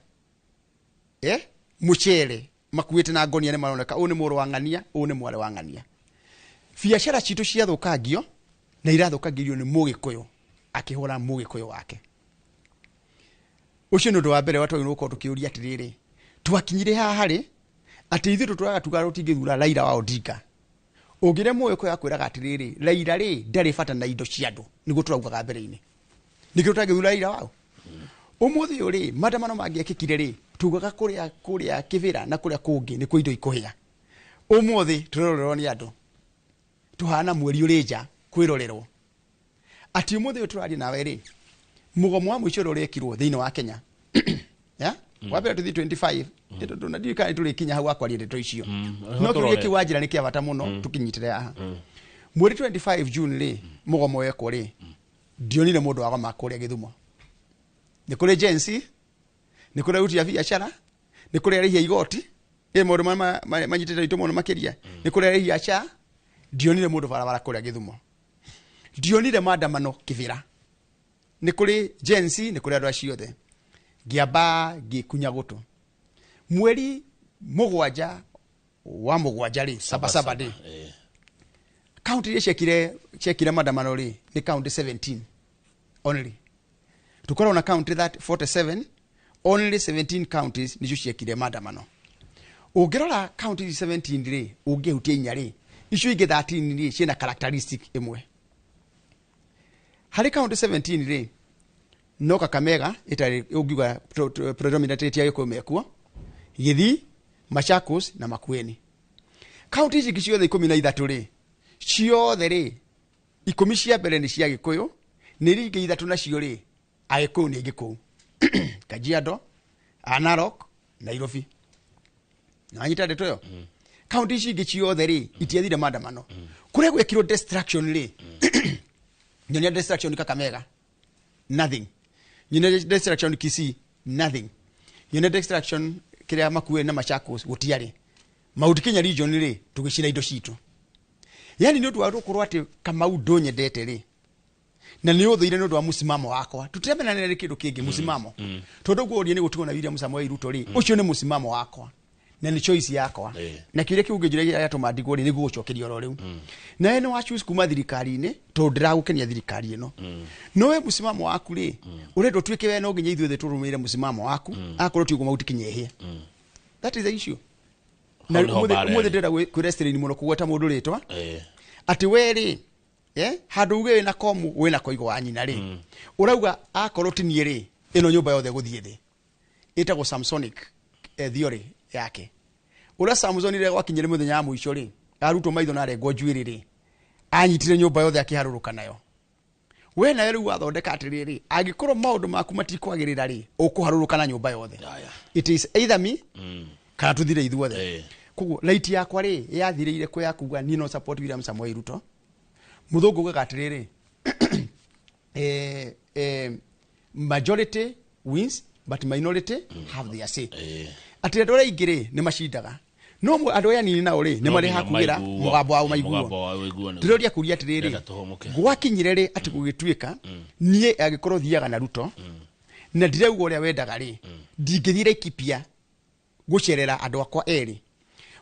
mũcere makuĩte na ngonia, nĩ maroneka ũyũ nĩ mũrũ wa ng'ania, ũyũ nĩ mwarĩ wa ng'ania. Biacara citũ ciathũkangio na irathũkangĩrio nĩ Mũgĩkũyũ akĩhũra Mũgĩkũyũ wake. Ũcio nĩ ũndũ wa mbere wa twagĩrĩirwo gũkorwo tũkĩũria atĩrĩrĩ, twakinyire haha rĩ, atĩ ithuĩ tũtũraga tugaga tũtingĩthura Raila wa Odinga? Ũngĩrĩa Mũgĩkũyũ akwĩraga atĩrĩrĩ, Raila rĩ, ndarĩ bata na indo cia andũ, nĩguo tũraugaga mbere-inĩ, nĩkĩo tũtangĩthura Raila wao. Ũmũthĩ ũyũ rĩ, maandamano mangĩekĩkire rĩ, tugaga kũrĩa Kĩbĩra na kũrĩa kũngĩ nĩkuo indo ikũhĩa. Ũmũthĩ tũrerorerwo nĩ andũ tũhana mweri ũrĩ nja kwĩrorerwo, atĩ ũmũthĩ ũyũ tũraria nawe rĩ, mũgomo wa mũico ũrĩa ũrekirwo thĩinĩ wa Kenya ya wa mbere tũthiĩ 25, tondũ na ndiũĩ kana nĩtũrĩkinya hau akwaria ndeto icio. No kĩũria Tũrore. kĩu wa njĩra nĩ kĩa bata mũno, tũkĩnyitĩre haha. Mweri 25 June rĩ, mũgomo wekwo rĩ, ndionire mũndũ wagoma kũrĩa Gĩthumo. Nĩ kũrĩ Gen Z, nĩ kũrĩ aruti a biacara, nĩ kũrĩ arĩhi a igoti, ĩ maũndũ marĩa manyitĩte itũ mũno makĩria, nĩ kũrĩ arĩhi a SHA. Ndionire mũndũ barabara kũrĩa Gĩthumo, ndionire maandamano Kĩbĩra. Nĩ kũrĩ Gen Z, nĩ kũrĩ andũ acio othe. Ngĩamba ngĩkunya gũtũ mweri 7 wa 7 rĩ, sabasaba day, kaunti iria ciekire maandamano rĩ nĩ kaunti 17 only. Tukorwo na kaunti 47, only 17 counties nicio ciekire maandamano. Ũngĩrora kaunti 17 rĩ, ũngĩhutia 4 rĩ, icio ingĩ 13 rĩ ciĩna characteristic ĩmwe. Harĩ kaunti 17 rĩ, no Kakamega ĩtarĩ ũngiuga predominantly ti Agĩkũyũ mekuo, Gĩthii, Machakos na Makueni. Kaunti ici ingĩ ciothe 13 rĩ, ciothe rĩ 10 cia mbere nĩ cia Gĩkũyũ, nĩ iria ingĩ 3 nacio rĩ Agĩkũyũ nĩ aingĩ kũu. Kajiado, Narok, Nairobi. Na wanyita ndeto ĩyo? Kaunti ici ingĩ ciothe rĩ itiathire maandamano. Kũrĩa gwekirwo destruction rĩ, nyonia destruction Kakamega, nothing. Nyonia destruction Kisii, nothing. Nyonia destruction kĩrĩa Makueni na Machakos, gũtiarĩ. Mount Kenya region rĩ, tũgĩcina indo citũ. Yani nĩ ũndũ wa gũkorwo atĩ Kamau ndũnyendete rĩ, na nĩ ũthũire nĩ ũndũ wa mũsimamo wakwa. Tũtiramenanĩra nĩ kĩndũ kĩngĩ, mũsimamo. Tondũ ũguo ũrie nĩ gũtigwo na William Samoei Ruto rĩ, ũcio nĩ mũsimamo wakwa na nĩ choice yakwa. Na kĩũria kĩu ũngĩnjũria gĩatũma ndigwo rĩ, nĩ ngũgũcokeria oro rĩu. Nawe nĩ wa choose kuma thirikari-inĩ tondũ ndĩragũkenia thirikari ĩno. No we mũsimamo waku rĩ, ũrenda ũtuĩke we no nginya ithuĩ tũrũmĩrĩre mũsimamo waku, akorwo ti ũguo Mount Kenya ĩhĩe. That is the issue. Na ũmũthĩ ndĩrenda kwĩrestrain mũno kũgweta mũndũ rĩtwa atĩ we rĩ, handũ uge wĩna komu wĩna koigo wa nyina rĩ, ũrauga akorwo ti niĩ rĩ, ĩno nyũmba yothe gũthiĩ thĩ. Ĩtagwo Samsonic theory yake. Ũrĩa Samson rĩrĩa gwakinyire mũthenya wa mũico rĩ, arutwo maitho na arengwo njuĩrĩ rĩ, anyitire nyũmba yothe akĩharũrũka nayo. We nawe rĩu wathondeka atĩrĩrĩ, angĩkorwo maũndũ maku matikwagĩrĩra rĩ, ũkũharũrũka na nyũmba yothe. It is either me kana tũthire ithuothe. Koguo right yakwa rĩ yathirĩire kũ ya kuga niĩ no support William Samoei Ruto. Mũthũngũ ugaga atĩrĩrĩ, majority wins but minority have their say. Atĩ andũ arĩa aingĩ rĩ nĩ macindaga, no andũ aya anini nao rĩ nĩ marĩ hakugĩra mũgambo wao maiguo. Ndĩroria kũria atĩrĩrĩ, gwakinyire rĩ atĩ gũgĩtuĩka niĩ angĩkorwo thiaga na Ruto na ndirauga ũrĩa wendaga rĩ, ndingĩthiĩ Laikipia gũcerera andũ akwa erĩ.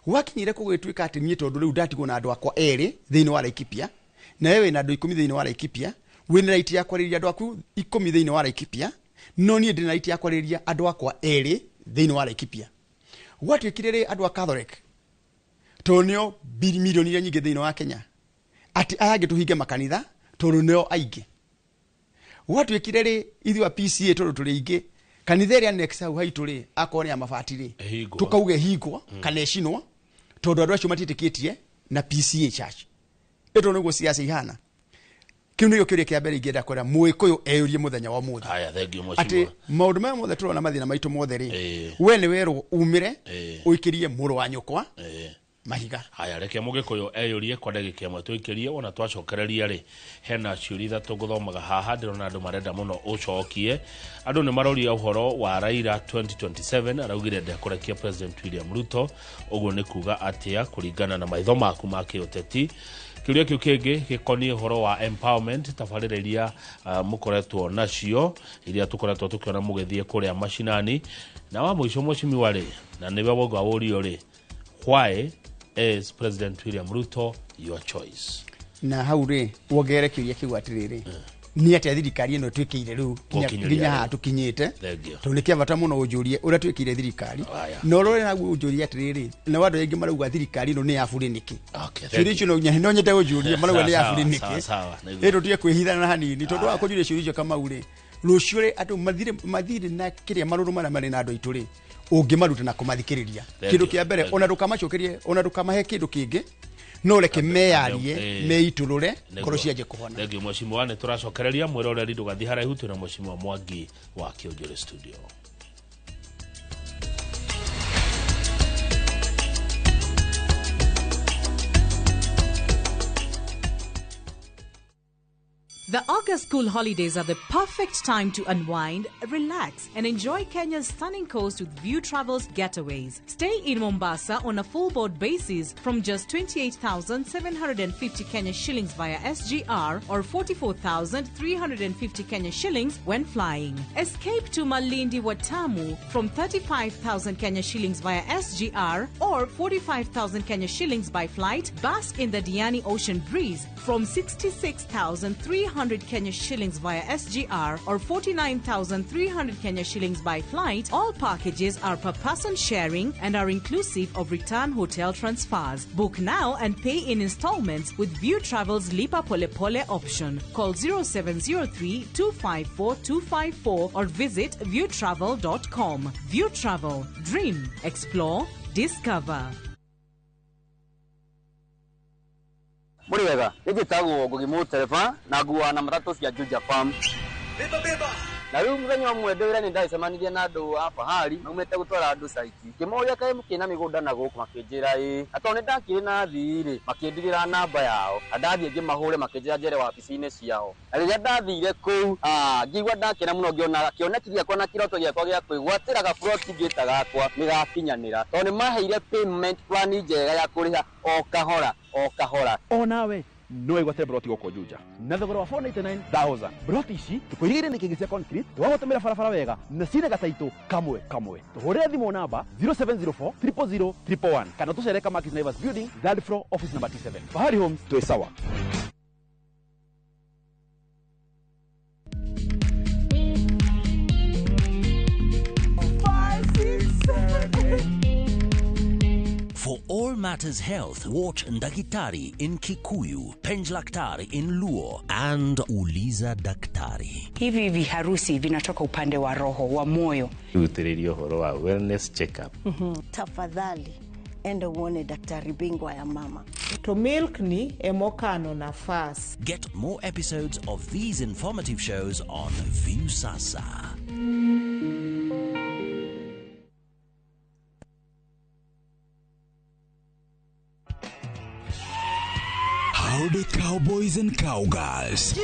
Gwakinyire kũgĩtuĩka atĩ niĩ tondũ rĩu ndatigwo na andũ akwa erĩ thĩinĩ wa Laikipia, na wewe wĩna andũ 10 thĩinĩ wa Laikipia, wĩna right ya kwarĩria andũ aku 10 thĩinĩ wa Laikipia, no niĩ ndĩna right ya kwarĩria andũ akwa erĩ thĩinĩ wa Laikipia. Gwatuĩkire rĩ andũ a Catholic, tondũ nĩo milioni iria nyingĩ thĩinĩ wa Kenya, atĩ aya angĩ tũhinge makanitha tondũ nĩo aingĩ. Gwatuĩkire rĩ ithuĩ a PCA tondũ tũrĩ aingĩ, kanitha ĩrĩa next hau haitũ rĩ, akorwo nĩ ya mabati rĩ, tũkauga ĩhingwo kana ĩcinwo tondũ andũ acio matiĩtĩkĩtie na PCA church. Ĩto nĩguo siasa ihana. Kĩu nĩkĩo kĩũria kĩa mbere ingĩenda kwĩra Mũgĩkũyũ eyũrie mũthenya wa ũmũthĩ. Haya, thank you mheshimiwa. Atĩ maũndũ maya mothe tũrona mathĩna maitũ mothe rĩ, we nĩ werwo umĩre ũikĩrie mũrũ wa nyũkwa mahiga. Haya, reke Mũgĩkũyũ eyũrie kwa ndagĩka ĩmwe tũikĩrie, wona twacokereria rĩ, hena ciũria ithatũ ngũthomaga haha, ndĩrona andũ marenda mũno ũcokie. Andũ nĩ maroria ũhoro wa Raila 2027, araugire ndekũrekia President William Ruto, ũguo nĩ kuga atĩa kũringana na maitho maku ma kĩũteti. Kĩũria kĩu kĩngĩ gĩkoniĩ ũhoro wa empowerment, tabarĩra iria mũkoretwo nacio, iria tũkoretwo tũkĩona mũgĩthiĩ kũrĩa macinani. Na wa mũico mheshimiwa rĩ, na nĩwe wauga ũrio rĩ, why is President William Ruto your choice? Na hau rĩ wongerere kĩũria kĩu atĩrĩrĩ, nĩ atĩa thirikari ĩno twĩkĩire rĩu nginya haha tũkinyĩte, tondũ nĩ kĩa bata mũno ũnjũrie ũrĩa twĩkĩire thirikari, na ũrore naguo ũnjũrie atĩrĩrĩ, na andũ aingĩ marauga thirikari ĩno nĩ ya burĩ nĩkĩ? Ciũria icio no nyende ũnjũrie, marauga nĩ ya burĩ nĩkĩ? Ĩ tũtige kwĩhithana hanini, tondũ wa kũnjũria ciũria icio Kamau rĩ, rũciũ rĩ andũ mathire na kĩrĩa marũrũ marĩa marĩ na andũ aitũ rĩ, ũngĩmaruta na kũmathikĩrĩria. Kĩndũ kĩa mbere ona ndũkamacokerie, ona ndũkamahe kĩndũ kĩngĩ, no reke meyarie, meitũrũre, ngoro cianjie kũhona. Thank you mheshimiwa, nĩ tũracokereria mwĩroreri ndũgathiĩ haraihu, twĩna mheshimiwa Mwangi wa Kĩũnjũrĩ studio. The August school holidays are the perfect time to unwind, relax, and enjoy Kenya's stunning coast with View Travels Getaways. Stay in Mombasa on a full board basis from just 28,750 Kenya shillings via SGR or 44,350 Kenya shillings when flying. Escape to Malindi Watamu from 35,000 Kenya shillings via SGR or 45,000 Kenya shillings by flight. Bask in the Diani Ocean breeze from 66,300 Kenya shillings via SGR or 49,300 Kenya shillings by flight. All packages are per person sharing and are inclusive of return hotel transfers. Book now and pay in installments with View Travel's Lipa Pole Pole option. Call 0703 254 254 or visit viewtravel.com. View Travel. Dream, explore, discover. Muri wega, nĩnjĩtagwo Ngugi Mũtereba na nguaga na matatũ cia Juja Farm. Beba beba. Na rĩu mũthenya ũmwe ndĩ wĩra nĩndacemanirie na andũ a Fahari maumĩte gũtwara andũ caiti. Ngĩmoria kaĩ mũkĩna mĩgũnda na gũkũ, makĩnjĩra ĩĩ. Na tondũ nĩndakĩrĩ na thii rĩ, makĩndigĩra namba yao. Na ndathiĩ ngĩmahũre makĩnjĩra njere wabici-inĩ ciao. Na rĩrĩa ndathire kũu, ngĩigua ndakena mũno ngĩona kĩoneki gĩakwa na kĩroto gĩakwa gĩa kwĩgwatĩra gaburoti ngĩta gakwa nĩgakinyanĩra. Tondũ nĩmaheire payment plan njega ya kũrĩha o kahora o kahora. Onawe no wĩgwatĩre broti gũkũ Juja na thogora wa 499,000. Broti ici tũkũirigĩire nĩ kĩngĩ cia concrete, twagũtũmĩra barabara wega na cina gataitũ kamwe kamwe. Tũhũrĩre thimũ namba 0704 000 111 kana tũcere Kamakis Naivas Building, third floor, office number T7. Fahari Homes, twĩ sawa. For all matters health, watch Ndakitari in Kikuyu, Penjlaktari in Luo, and Uliza Daktari. Hivi viharusi vinatoka upande wa roho, wa moyo. Utiririo horo wa wellness checkup. Tafadhali, enda uone daktari bingwa ya mama. To milk ni emokano nafas. Get more episodes of these informative shows on Viusasa. Howdy cowboys and cowgirls.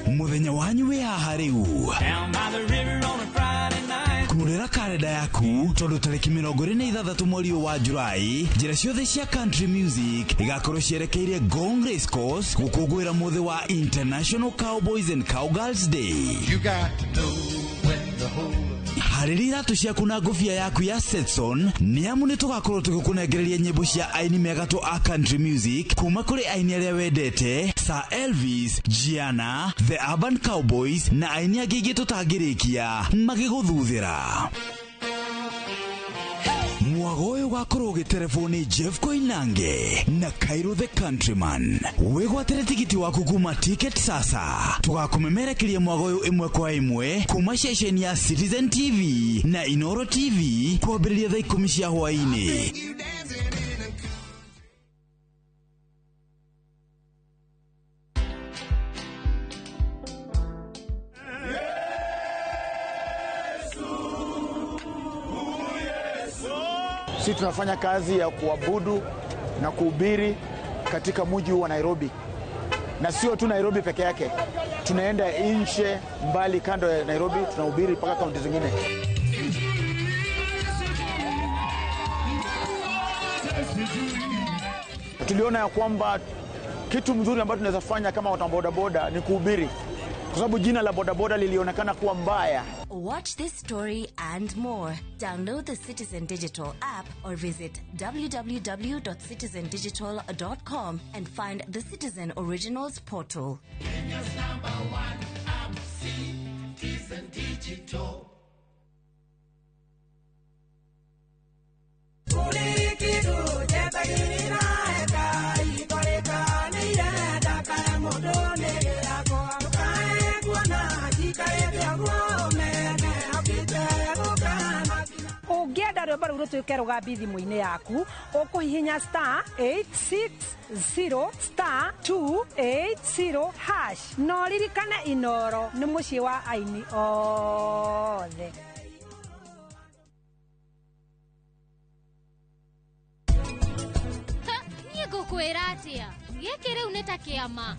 Muthenya wanyu wi haha riu. Kurera karenda yaku tondu tariki 26 mweri wa Julai njira ciothe cia country music igakorwo cierekeire Ngong Race Course gukungũĩra muthi wa International Cowboys and Cowgirls Day. You got to know when to hold up. Harĩria iratũ ciaku na ngũbia yaku ya Stetson nĩ amu nĩ tũgakorwo tũgĩkũnengereria nyĩmbo cia aini megatũ a country music kuma kũrĩ aini arĩa wendete Sir Elvis, Gianna, The Urban Cowboys na aini angĩ aingĩ tũtangĩrĩkia magĩgũthuthĩra. Mwago ũyũ ũgakorwo ũgĩterebwo nĩ Jeff Koinange na Cairo the Countryman. Wĩgwatĩre tigiti waku kuma Ticket Sasa. Tũgakũmemerekeria mwago ũyũ ĩmwe kwa ĩmwe kuma ceceni ya Citizen TV na Inoro TV kwambĩrĩria thaa 10 cia hwaĩ-inĩ. Sisi tunafanya kazi ya kuabudu na kuhubiri katika mji wa Nairobi. Na sio tu Nairobi peke yake. Tunaenda nje mbali kando ya Nairobi, tunahubiri mpaka kaunti zingine. Tuliona ya kwamba kitu mzuri ambacho tunaweza fanya kama watu wa bodaboda ni kuhubiri. Kwa sababu jina la bodaboda lilionekana kuwa mbaya. Watch this story and more. Download the Citizen Digital app or visit www.citizendigital.com and find the Citizen Originals portal. Kenya's number one app, Citizen Digital. Ũngĩenda rwĩmbo rũu rũtuĩke rũgambi thimũ-inĩ yaku, ũkũhihinya star 860 star 280 hash. Na ũririkane Inoro nĩ mũciĩ wa aini othe. Niĩ ngũkwĩra atĩa, gĩkĩ rĩu nĩ ta kĩama.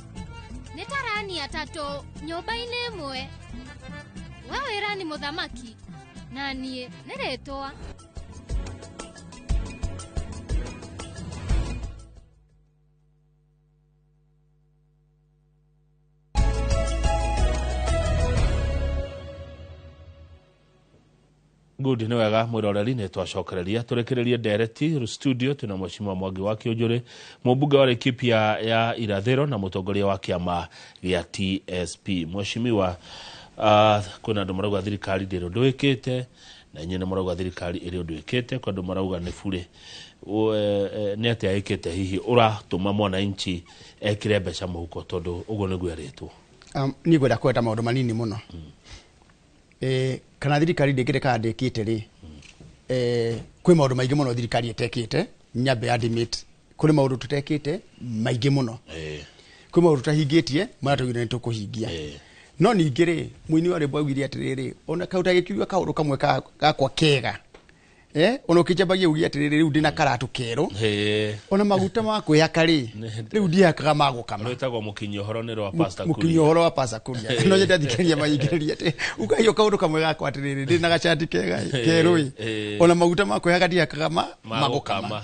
Nĩ tarani atatũ nyũmba-inĩ ĩmwe. We wĩra nĩ mũthamaki na niĩ nĩ rĩtwa. Good, nĩ wega mwĩroreri, nĩ twacokereria tũrĩkĩrĩrie ndereti studio twĩna Mheshimiwa Mwangi wa Kĩũnjũrĩ, mũmbunge wa Laikipia ya Irathĩro na mũtongoria wa kĩama gĩa TSP. Mheshimiwa, kwĩna andũ marauga thirikari ndĩrĩ ũndũ ĩkĩte, na inyuĩ nĩ marauga thirikari ĩrĩ ũndũ ĩkĩte, kwĩ andũ marauga nĩ burĩ. Nĩ atĩa ĩkĩte hihi ũratũma mwananchi ekĩre mbeca mũhuko, tondũ ũguo nĩguo erĩtwo? Niĩ ngwenda kwenda maũndũ manini mũno. Kana thirikari ndĩkĩte kana ndĩkĩte rĩ, kwĩ maũndũ maingĩ mũno thirikari ĩtekĩte, nyambe admit kũrĩ maũndũ tũtekĩte maingĩ mũno. Kwĩ maũndũ tũtahingĩtie marĩa twaugire nĩ tũkũhingia. No ningĩ rĩ, mũini wa rwĩmbo augire atĩrĩrĩ, ona kau tagĩkiuga kaũndũ kamwe gakwa kega, ona ũkĩnjambagia uge atĩrĩrĩ, rĩu ndĩna karatũ kerũ, ona maguta ma kwĩhaka rĩ, rĩu ndihakaga ma gũkama. Rwĩtagwo mũkinyi ũhoro nĩ rwa Pastor Kuria. Mũkinyi ũhoro wa Pastor Kuria. No nyende thikĩrĩria maingĩrĩria atĩ ukaiyo kaũndũ kamwe gakwa atĩrĩrĩ, ndĩna gacati kega kerũ ĩ, ona maguta ma kwĩhaka ndihakaga ma gũkama.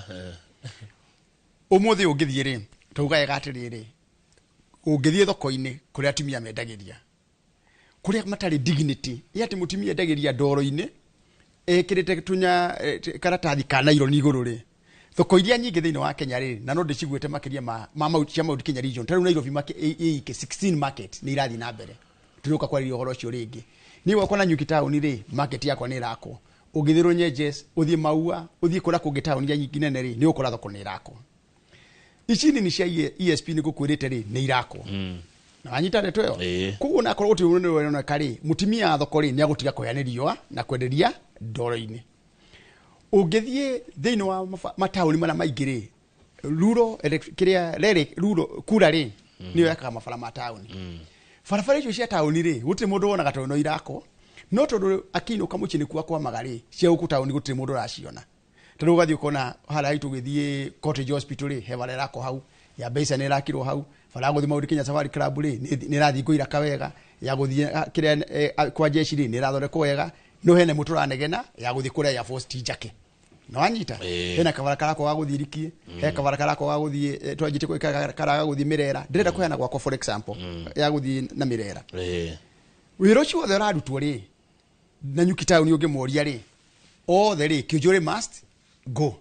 Ũmũthĩ ũngĩthiĩ rĩ, taugaga atĩrĩrĩ, ũngĩthiĩ thoko-inĩ kũrĩa atumia mendagĩria, kũrĩa matarĩ dignity, ĩ atĩ mũtumia endagĩria ndoro-inĩ ekĩrĩte tunya karatathi ka naironi igũrũ rĩ, thoko iria nyingĩ thĩinĩ wa Kenya rĩ, na no ndĩciguĩte makĩria ma cia Mount Kenya region, ta rĩu Nairobi ĩike 16 market nĩ irathiĩ na mbere. Tũrĩũka kwarĩria ũhoro ũcio rĩngĩ. Niĩ gwakwa na Nyuki town rĩ, market yakwa nĩ ĩrakwo. Ũngĩthiĩ Runyenjes, ũthiĩ Maua, ũthiĩ kũrĩa kũngĩ town iria nyingĩ nene rĩ, nĩ ũgũkora thoko nĩ ĩrakwo. Ici nini cia ESP nĩ ngũkwĩrĩte rĩ, nĩ irakwo. Na wanyita ndeto ĩyo? Koguo onakorwo gũtirĩ ũndũ ũroneka rĩ, mũtumia wa thoko rĩ, nĩ agũtiga kũhĩa nĩ riũa na kwenderia ndoro-inĩ. Ũngĩthiĩ thĩinĩ wa mataũni marĩa maingĩ rĩ, ruro kĩrĩa rere ruro kura rĩ, nĩyo yakaga mabara ma taũni. Barabara icio cia taũni rĩ, gũtirĩ mũndũ wonaga tondũ no irakwo, no tondũ akĩinũka mũciĩ nĩkuo akwamaga rĩ, cia gũkũ taũni gũtirĩ mũndũ ũraciona. Tondũ ũgathiĩ ũkona harĩa haitũ ũgĩthiĩ Cottage Hospital rĩ, he bara ĩrakwo hau, ya Mbeca nĩ ĩrakirwo hau, bara ya gũthiĩ Mount Kenya Safari Club rĩ, nĩ ĩrathiĩ kũiraka wega, ya gũthiĩ kĩrĩa kwa jeshi rĩ, nĩ ĩrathondekwo wega, no hena ĩmwe tũranegena ya gũthiĩ kũrĩa Air Force ti njake. No wanyita? Hena kabara karakwo ga gũthiĩ Rikie, he kabara karakwo ga gũthiĩ twanjĩtie gwĩka kara ga gũthiĩ Mĩrera. Ndĩrenda kũheana gwakwa for example, ya gũthiĩ na Mĩrera. Wĩra ũcio wothe ũrarutwo rĩ, na Nyuki town ũngĩmoria rĩ, othe rĩ, Kĩũnjũrĩ must go.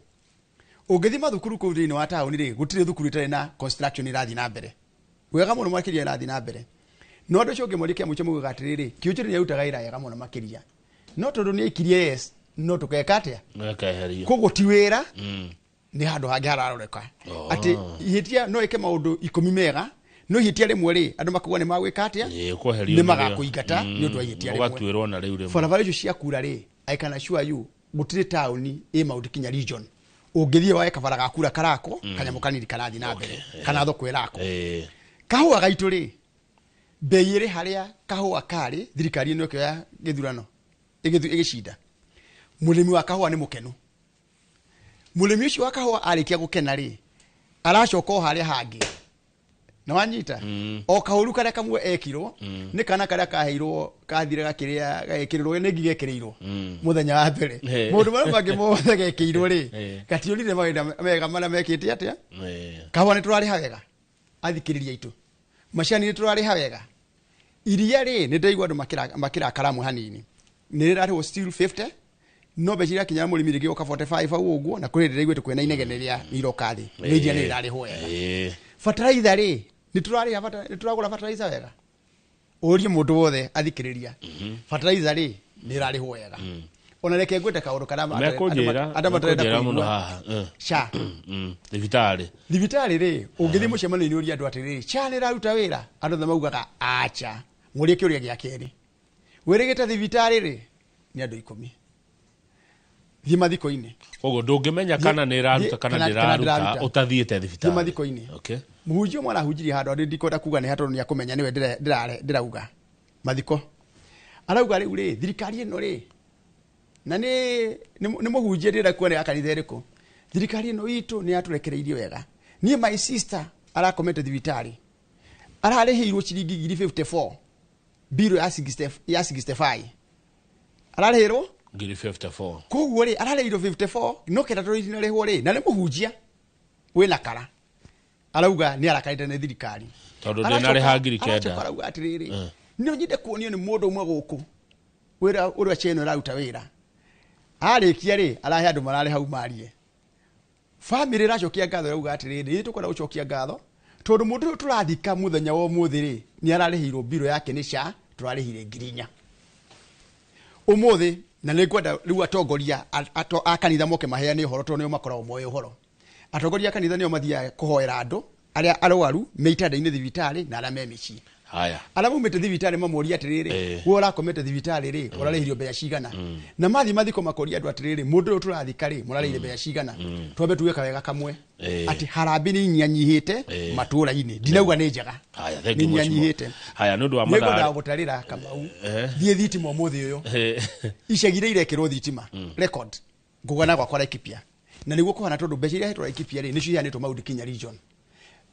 Ũngĩthiĩ mathukuru kũu thĩinĩ wa taũni rĩ, gũtirĩ thukuru ĩtarĩ na construction ĩrathiĩ na mbere. Wega mũno makĩria ĩrathiĩ na mbere. No andũ acio ũngĩmoria kĩa mũico maugaga atĩrĩrĩ, Kĩũnjũrĩ nĩarutaga wĩra wega mũno makĩria. No tondũ nĩ aikirie yes, no tũgeka atĩa? Koguo ti wĩra, nĩ handũ hangĩ hararoreka. Atĩ ihĩtia no ĩke maũndũ 10 mega, no ihĩtia rĩmwe rĩ, andũ makauga nĩ magwĩka atĩa? Nĩ magakũingata nĩ ũndũ wa ihĩtia rĩmwe. Ũgatuĩrwo na rĩu rĩmwe. Barabara icio cia kura rĩ, I can assure you, gũtirĩ taũni ĩ Mount Kenya region ũngĩthiĩ wae kabara ga kura karakwo, kanyamũ kanini karathiĩ na mbere, kana thoko ĩrakwo. Kahũa gaitũ rĩ, bei ĩrĩ harĩa kahũa karĩ, thirikari ĩno ĩkĩoya gĩthurano, ĩgĩcinda. Mũrĩmi wa kahũa nĩ mũkenu. Mũrĩmi ũcio wa kahũa arĩkia gũkena rĩ, aracoka o harĩa hangĩ. Na wanyita? O kahũru karĩa kamwe ekirwo, nĩ kana karĩa kaheirwo, kathire gakĩrĩa, gagĩkĩrĩrwo, nĩ ngigĩ ekĩrĩirwo mũthenya wa mbere. Maũndũ marĩa mangĩ mothe gekĩirwo rĩ, gatiũrire mawĩra mega marĩa mekĩte atĩa? Kahũa nĩ tũrarĩha wega, athikĩrĩria aitũ. Macani nĩ tũrarĩha wega. Iria rĩ, nĩ ndaigua andũ makĩrakara amwe hanini. Nĩ rĩrarĩhwo still 50, no mbeca iria kinyĩra mũrĩmi rĩngĩ gũka 45 hau ũguo, na kũrĩ ndĩraiguĩte kwĩna inegene rĩa iroka thĩ. Nĩ iria nĩ rĩrarĩhwo wega. Fertilizer rĩ, nĩ tũrarĩha nĩ tũragũra fertilizer wega. Ũrie mũndũ wothe athikĩrĩria. Fertilizer rĩ, nĩ ĩrarĩhwo wega. Ona reke ngwĩte kaũndũ karĩa andũ matarenda kũigua. SHA. Thibitarĩ. Thibitarĩ rĩ, ũngĩthiĩ mũcemanio-inĩ ũrie andũ atĩrĩrĩ, SHA nĩ ĩraruta wĩra? Andũ othe maugaga acha. Mũrie kĩũria gĩa kerĩ. Wĩrĩgĩte thibitarĩ rĩ, nĩ andũ 10. Thiĩ mathiko-inĩ. Koguo ndũngĩmenya kana nĩ ĩraruta kana ndĩraruta ũtathiĩte thibitarĩ. Thiĩ mathiko-inĩ. Mũhunjia ũmwe arahunjirie handũ andũ ndikwenda kuga nĩ ha tondũ nĩakũmenya nĩwe ndĩrauga. Mathiko. Arauga rĩu rĩ, thirikari ĩno rĩ, na nĩ mũhunjia ndĩrenda kuga nĩ ya kanitha ĩrĩkũ. Thirikari ĩno itũ nĩ yatũrekereirie wega. Niĩ my sister arakomete thibitarĩ. Ararĩhĩirwo ciringi ngiri 54 biro ya 60 ya 65 ararĩhĩrwo ngiri 54. Koguo rĩ ararĩhĩirwo 54 no kenda tondũ itinarĩhwo rĩ na nĩ mũhunjia wĩna kara arauga nĩ arakarĩte nĩ thirikari tondũ ndĩnarĩha ngiri aracoka 9. arauga atĩrĩrĩ, no nyende kuonio nĩ mũndũ ũmwe gũkũ wĩra ũrĩa cheno ĩraruta wĩra arĩkia rĩ arahe andũ mararĩ hau marie. Family ĩracokia ngatho ĩrauga atĩrĩrĩ, ithuĩ tũkwenda gũcokia ngatho tondũ mũndũ ũyũ tũrathika mũthenya wa ũmũthĩ rĩ nĩ ararĩhĩirwo mbirũ yake nĩ SHA tũrarĩhire ngiri 4 ũmũthĩ. Na nĩ ngwenda rĩu atongoria a kanitha moke maheane ũhoro tondũ nĩo makoragwo moĩ ũhoro. Atongoria a kanitha nĩo mathiaga kũhoera andũ arĩa arwaru me itanda-inĩ thibitarĩ na arĩa me mĩciĩ. Haya. Arĩa maumĩte thibitarĩ mamoria atĩrĩrĩ, we ũrakomete thibitarĩ rĩ ũrarĩhirio mbeca cigana? Na mathiĩ mathiko makoria andũ atĩrĩrĩ, mũndũ ũyũ tũrathika rĩ mũrarĩhire mbeca cigana? Twambe tuge kawega kamwe atĩ harambĩ nĩ inyanyihĩte matũũra-inĩ, ndinauga nĩ njega. Haya, thank nĩ you mheshimiwa. inyanyihĩte. Haya, nĩ ũndũ wa nĩ ngwendaga mathaa gũtarĩra Kamau thiĩ thitima ũmũthĩ ũyũ icagi iria irekĩrwo thitima record ngũgana gwakwa Laikipia, na nĩguo kũhana tondũ mbeca iria ihetwo Laikipia rĩ nĩcio iheanĩtwo Mount Kenya region.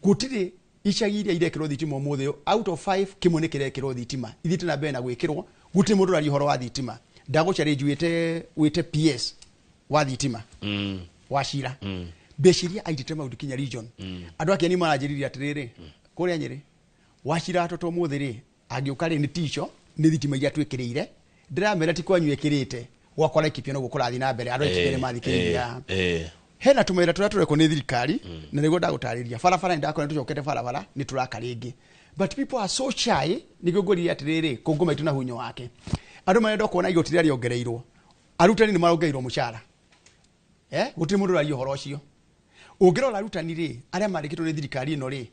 Gũtirĩ icagi iria irekĩrwo thitima ũmũthĩ ũyũ, out of 5 kĩmwe nĩ kĩrekĩrwo thitima, ithiĩte na mbere na gwĩkĩrwo. Gũtirĩ mũndũ ũraria ũhoro wa thitima. Ndagũchallenge wĩte PS wa thitima wa Cira mbeca iria aitĩte Mount Kenya region. Andũ a Kĩeni maranjĩrire atĩrĩrĩ, kũrĩa Nyĩrĩ Wachira toto ũmũthĩ rĩ angĩũka rĩ nĩ tico nĩ thitima iria twĩkĩrĩire. Ndĩramera ti kwanyu ĩkĩrĩte, gwakwa Laikipia noguo kũrathiĩ na mbere. Andũ a Laikipia nĩ mathikĩrĩria hena tũmawĩra tũrĩa tũrekwo nĩ thirikari na nĩguo ndagũtarĩria. Barabara nĩ ndakora tũcokete barabara nĩ tũraka rĩngĩ, but people are so shy. Nĩguo ngũrire atĩrĩrĩ, kũngũ maitũ na hunyo wake andũ marenda kuona igoti rĩrĩa rĩongereirwo, arutani nĩ marongereirwo mũcara, gũtirĩ mũndũ ũraria ũhoro ũcio. Ũngĩrora arutani rĩ arĩa mandĩkĩtwo nĩ thirikari ĩno rĩ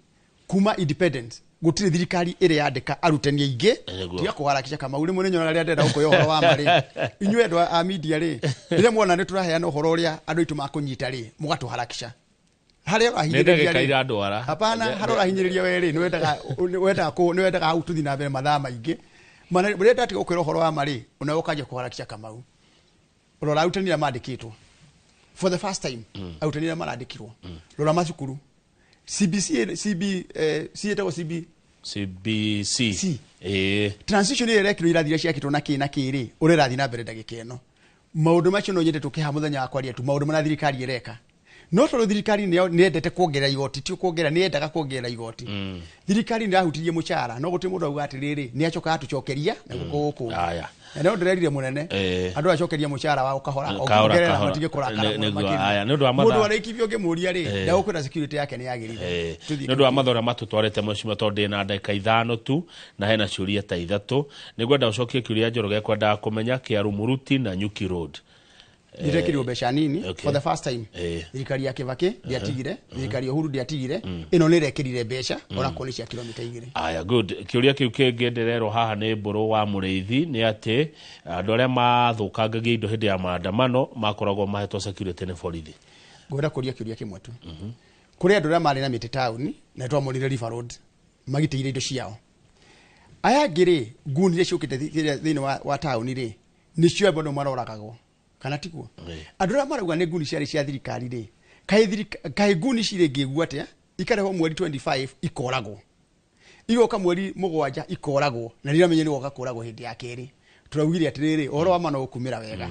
kuma independence gũtirĩ thirikari ĩrĩ yandĩka arutani aingĩ. Nĩguo. Tiga kũharakisha Kamau, rĩmwe nĩ nyonaga rĩrĩa ndĩrenda gũkũhe ũhoro wa ma rĩ, inyuĩ andũ a media rĩ rĩrĩa muona nĩ tũraheana ũhoro ũrĩa andũ aitũ makũnyita rĩ mũgatũharakisha harĩa Nĩ ũrahinyĩrĩria ndagĩka rĩ irandwara. Hapana, harĩa ũrahinyĩrĩria we rĩ nĩ wendaga hau tũthiĩ na mbere mathaa maingĩ. Mana rĩrĩa ndatiga gũkwĩra ũhoro wa ma rĩ onawe ũkanjia kũharakisha Kamau. Rora arutani arĩa mandĩkĩtwo for the first time, arutani arĩa marandĩkirwo. Rora macukuru CBC CB C ĩtagwo CB CBC C. Transition ĩrĩa ĩrekirwo irathi iria ciakĩtwo na kĩ na kĩ rĩ ũrĩa ĩrathiĩ na mbere ndagĩka ĩno. Maũndũ macio no nyende tũkĩha mũthenya wa kwaria tu maũndũ marĩa thirikari ĩreka, no tondũ thirikari nĩ yendete kuongerera igoti, ti kuongerera nĩ yendaga kuongerera igoti. Thirikari nĩ ĩrahutirie mũcara no gũtirĩ mũndũ auga atĩrĩrĩ nĩ acoka atũcokeria na gũkũ gũkũ. Haya. Na no ndĩrerire mũnene andũ acokeria mũcara wao kahora o Kahora, kuongerera kahora. matige kũrakara mũno Nĩguo, makĩria. haya, nĩ ũndũ wa Mũndũ mathaa. wa Laikipia ũngĩmũria rĩ ndagũkwĩra security yake nĩ yagĩrĩire. Tũthiĩ. Nĩ ũndũ wa mathaa ũrĩa matũtwarĩte mheshimiwa, tondũ ndĩ na ndagĩka 5 tu na hena ciũria ta 3, nĩ ngwenda ũcokie kĩũria Njoroge kwendaga kũmenya kĩa Rumuruti na Nyuki Road. Ndirekĩrirwo mbeca nini for the first time. Thirikari ya Kibaki ndiatigire, thirikari ya Uhuru ndiatigire, ĩno nĩ ĩrekĩrire mbeca onakorwo nĩ cia kilomita 2. Aya, good. Kĩũria kĩu kĩngĩ ndĩrerwo haha nĩ Mbũrũ wa Mũrĩithi nĩ atĩ andũ arĩa mathũkangagia indo hĩndĩ ya maandamano makoragwo mahetwo security nĩ borithi. Ngwenda kũria kĩũria kĩmwe tu. Kũrĩ andũ arĩa marĩ na mĩtĩ taũni na twamorire River Road magitĩire indo ciao. Aya angĩ rĩ nguni iria ciũkĩte thĩinĩ wa taũni rĩ nĩcio andũ maroragagwo kana tiguo? Andũ arĩa marauga nĩ nguni ciarĩ cia thirikari rĩ kaĩ nguni cirĩ ngĩgu atĩa ikarehwo mweri 25 ikoragwo igoka mweri 7 ikoragwo na rĩrĩa nĩ goka kũragwo hĩndĩ ya kerĩ tũraugire atĩrĩrĩ ũhoro wa ma no ũkumĩra wega.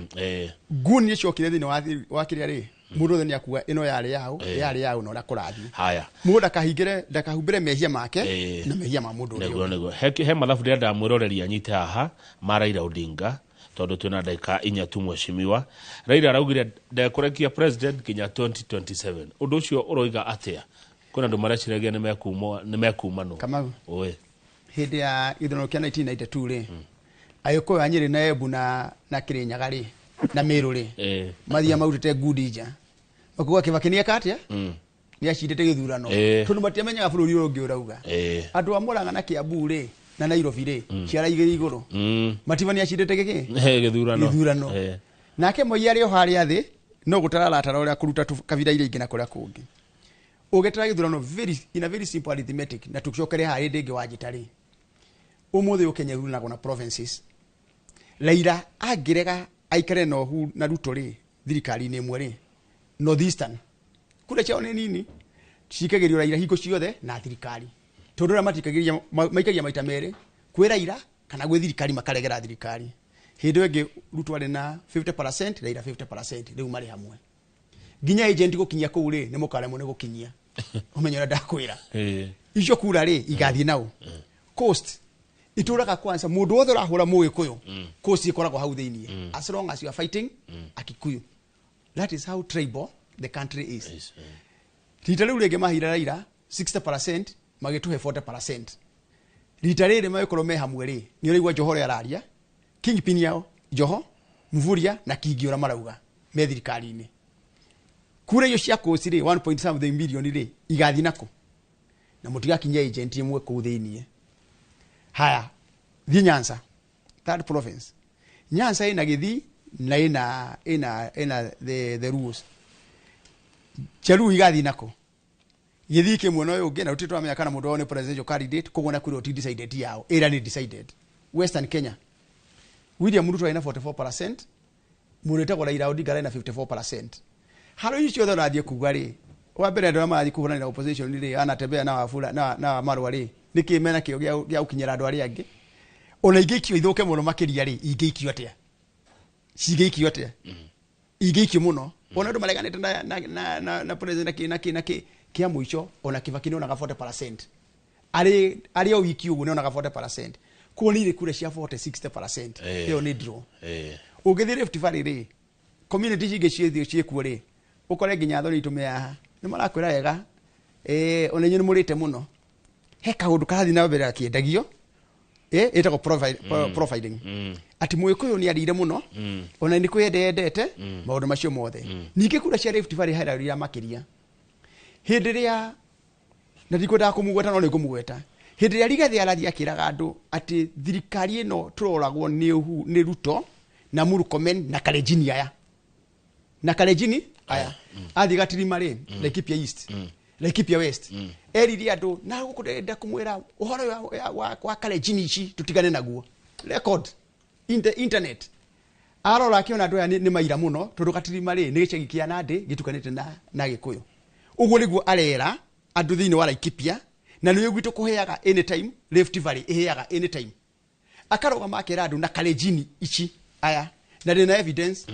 Nguni ciokire thĩinĩ wa kĩrĩa rĩ mũndũ othe nĩ akuga ĩno yarĩ yaũ yarĩ yaũ na ũrĩa kũrathiĩ. Haya. Mũndũ ndakahingĩre ndakahumbĩre mehia make na mehia ma mũndũ ũrĩa Nĩguo. ũngĩ. Nĩguo he mathabu ndĩrenda mwĩroreri anyite haha ma Raila Odinga tondũ twĩna ndagĩka 4 tu mheshimiwa. Raila araugire ndekũrekia president nginya 2027. Ũndũ ũcio ũroiga atĩa? Kwĩna andũ mareciragia nĩ mekumanwo. Kamau. Oi. Hĩndĩ ya gĩthurano kĩa 1992 rĩ Agĩkũyũ a Nyĩrĩ na Embu na Kĩrĩnyaga rĩ na Mĩrũ rĩ mathia marutĩte ngundi nja makuga Kibaki nĩeka atĩa nĩ acindĩte gĩthurano tondũ matiamenyaga bũrũri ũyũ ũngĩ ũrauga. Andũ a Murang'a na Kiambu rĩ na Nairobi rĩ ciara igĩrĩ igũrũ mativa nĩ acindĩte gĩkĩ Gĩthurano. Gĩthurano. Nake Moi arĩ o harĩa thĩ no gũtararatara ũrĩa kũruta kabira iria ingĩ na kũrĩa kũngĩ ũgĩtara gĩthurano in a very simple arithmetic. Na tũcokere haha hĩndĩ ĩngĩ wanjĩta rĩ ũmũthĩ ũyũ Kenya ĩhuranagwo na provinces. Raila angĩrega aikare na Uhuru na Ruto rĩ thirikari-inĩ ĩmwe rĩ North Eastern kura ciao nĩ nini cikagĩrio Raila hingo ciothe na thirikari. Tondu aria matikagiria maikagia maita mere kwĩ Raila kana gwĩ thirikari makaregera thirikari. Hĩndĩ ĩyo ĩngĩ Ruto arĩ na 50%, Raila 50%, rĩu marĩ hamwe. Nginya agent gũkinyia kũu rĩ, nĩ mũkaremwo nĩ gũkinyia. Ũmenye ũrĩa ndakwĩra. Icio kura rĩ, igathiĩ nao. Coast itũraga kwanza mũndũ wothe ũrahũra mũgĩkũyũ, coast ĩkoragwo hau thĩiniĩ. As long as you are fighting a Kikuyu. That is how tribal the country is. Rita rĩu rĩngĩ maheire Raila 60%, magĩtũhe 40%. Rita rĩrĩ magĩkorwo me hamwe rĩ, nĩ ũraigua Joho ũrĩa araria, kingpin yao Joho, Mvurya na Kingi ũrĩa marauga me thirikari-inĩ. Kura icio cia Coast rĩ, 1 point something million rĩ, igathiĩ nakũ? Na mũtigakinyia agent ĩmwe kũu thĩiniĩ. Haya, thiĩ Nyanza, third province. Nyanza ĩna Gĩthii na ĩna the rules. Jaluo igathiĩ nakũ? Gĩthii kĩ mwena ũyũ ũngĩ, na tũtirĩ tũramenya kana mũndũ wao nĩ presidential candidate, koguo na kwĩrwo ti decided yao, ĩrĩa nĩ decided. Western Kenya, William Ruto arĩ na 44%, mũndũ wĩtagwo Raila Odinga arĩ na 54%. Haro ici ciothe ũrathiĩ kuga rĩ, wa mbere andũ arĩa marathiĩ kũhũranĩra opposition rĩ, anatembea na Wafula na Marua rĩ, nĩkĩ mena kĩo gĩa gũkinyĩra andũ arĩa angĩ? Ona ingĩikio ithũke mũno makĩria rĩ, ingĩikio atĩa? Cingĩikio atĩa? Ingĩikio mũno. Ona andũ mareganĩte na president na kĩ na kĩ na kĩ kĩa mũico, ona Kibaki nĩonaga 40%. Arĩ o wiki ũguo nĩonaga 40%. Koguo nĩ irĩ kura cia 40, 60%. Ĩyo nĩ draw. Ũngĩthiĩ Rift Valley rĩ, community ici ingĩ ciĩthiĩ ciĩkuo rĩ, ũkore nginya athoni itũ me haha, nĩ marakwĩra wega, ona inyuĩ nĩ mũrĩte mũno. He kaũndũ karathiĩ na mbere gakĩendagio, ĩtagwo profiling. Atĩ Mũgĩkũyũ nĩ arĩire mũno, ona nĩ kwĩyenda endete, maũndũ macio mothe. Ningĩ kura cia Rift Valley hararĩra makĩria. Hĩndĩ ĩrĩa, na ndikwendaga kũmũgweta no nĩ ngũmũgweta, hĩndĩ ĩrĩa Rigathĩ arathiĩ akĩraga andũ atĩ thirikari ĩno tũroragwo nĩ Ruto na Murkomen na Kalenjin aya. Na Kalenjin aya. Athiĩ Gatirima rĩ, Laikipia East, Laikipia West. Erire andũ, na gũkũ ndĩrenda kũmwĩra ũhoro wa Kalenjin ici tũtigane naguo. Record in the internet. Arora akĩona andũ aya nĩ maira mũno, tondũ Gatirima rĩ, nĩ gĩcagi kĩa Nandi gĩtukanĩte na Gĩkũyũ. Ũguo nĩguo arera andũ thĩinĩ wa Laikipia, na nĩwe gwitũ kũheaga anytime, Rift Valley ĩheaga anytime. Akarũgama akĩra andũ na Kalenjin ici aya, na ndĩna evidence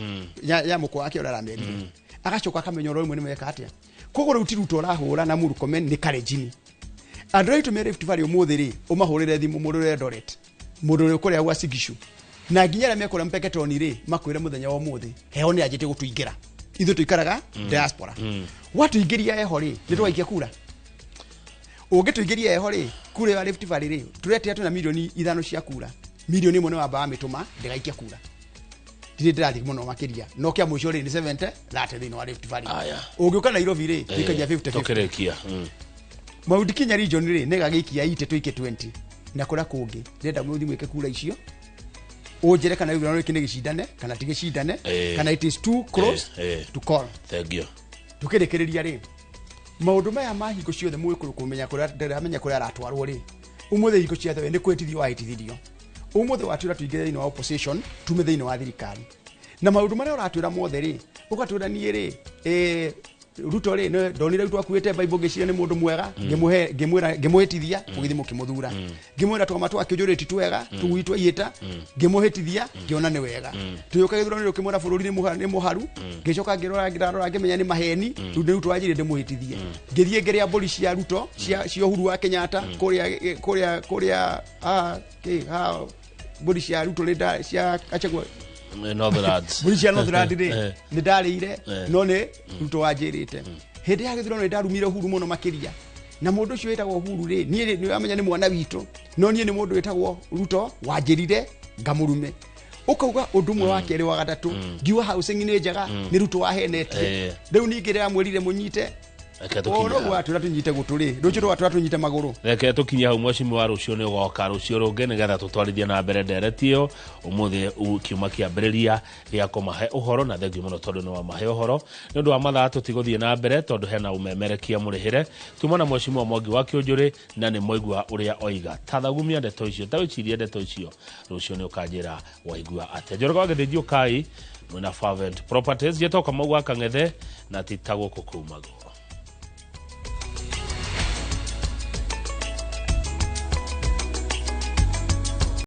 ya mũkwa wake ũrĩa aramerire. Agacoka akamenya ũrĩa rĩmwe nĩ meka atĩa. Koguo rĩu ti Ruto ũrahũra na Murkomen, nĩ Kalenjin. Andũ arĩa aitũ me Rift Valley ũmũthĩ rĩ, ũmahũrĩre thimũ mũndũ ũrĩa Eldoret, mũndũ ũrĩa ũkũrĩa Uasin Gishu, na nginya arĩa mekũrĩa Mpeketoni rĩ, makwĩre mũthenya wa ũmũthĩ, heho nĩ yanjĩtie gũtũingĩra. Ithuĩ tũikaraga diaspora. Watũingĩria heho rĩ, nĩ tũgaikia kura. Ũngĩtũingĩria heho rĩ, kura ya Rift Valley rĩ, tũretia twĩna milioni 5 cia kura. Milioni 1 nĩ wambaga mĩtũma, ndĩgaikia kura. Ndirĩ ndĩrathiĩ mũno makĩria. No kĩa mũico rĩ, nĩ 70, 30 thĩinĩ wa Rift Valley. Ũngĩũka Nairobi rĩ, tũikagia 50-50. Tũkĩrĩkia. Mount Kenya region rĩ, nĩ gagĩikia ite tũike 20. Na kũrĩa kũngĩ, ndĩrenda mũthiĩ mwĩke kura icio. Ũnjĩre kana gĩthurano gĩkĩ nĩ gĩcindane, kana ti gĩcindane, kana it is too close to call. Thank you. Tũkĩrĩkĩrĩria rĩ, maũndũ maya ma hingo ciothe mũgĩkũyũ kũmenya kũrĩa, ndĩramenya kũrĩa aratwarwo rĩ, ũmũthĩ hingo ciothe nĩ kwĩtithio wahĩtithirio. Ũmũthĩ watwĩra tũingĩre thĩinĩ wa opposition, tume thĩinĩ wa thirikari. Na maũndũ marĩa ũratwĩra mothe rĩ, ũgatwĩra niĩ rĩ, Ruto rĩ, nĩ ndonire Ruto akuĩte Bible ngĩciria nĩ mũndũ mwega, ngĩmwĩra, ngĩmũhĩtithia, mũgĩthiĩ mũkĩmũthura. Ngĩmwĩra twama twa kĩũnjũrĩ ti twega, tũgui twa ihĩta, ngĩmũhĩtithia, ngĩona nĩ wega. Tũgĩũka gĩthurano ũkĩmwĩra bũrũri nĩ mũharu, ngĩcoka ngĩrora, ngĩrora, ngĩmenya nĩ maheni, rĩu nĩ Ruto wanjĩrire ndĩmũhĩtithie. Ngĩthiĩ ngĩrĩa mbũri cia Ruto, cia Uhuru wa Kenyatta, kũrĩa, kĩ, ha, mbũri cia Ruto nĩ cia Gachagua. Northlands. Mbũri cia Northland rĩ, nĩ ndarĩire, no nĩ Ruto wanjĩrĩte. Hĩndĩ ya gĩthurano nĩ ndarumire Uhuru mũno makĩria. Na mũndũ ũcio wĩtagwo Uhuru rĩ, niĩ rĩ, nĩ ũramenya nĩ mwana witũ, no niĩ nĩ mũndũ wĩtagwo Ruto wanjĩrire ngamũrume. Ũkauga ũndũ ũmwe wa kerĩ wa gatatũ, ngiuga housing nĩ njega, nĩ Ruto wahenetie. Rĩu ningĩ ndĩramwĩrire mũnyite. Reke tũkinye Ũhoro hau. watwĩra tũnyite gũtũ rĩ, rũciũ rwatwĩra tũnyite magũrũ. Reke tũkinye hau, mheshimiwa, rũciũ nĩ ũgoka rũciũ rũngĩ nĩgetha tũtwarithie na mbere ndereti ĩyo. Ũmũthĩ kiuma kĩambĩrĩria gĩa kũmahe ũhoro, na thengiũ mũno tondũ nĩ wamahe ũhoro. Nĩ ũndũ wa mathaa tũtigũthiĩ na mbere tondũ hena ũmemerekia mũrĩhĩre. Tuma na mheshimiwa Mwangi wa Kĩũnjũrĩ na nĩ mwaigua ũrĩa oiga. Ta thagumia ndeto icio, ta wĩcirie ndeto icio, rũciũ nĩ ũkanjĩra waigua atĩa. Njoroge wa Gĩthĩnji, ũkai mwĩna Fervent Properties. Njĩtwo Kamau wa Kang'ethe na ti ta gũkũ kumagwo.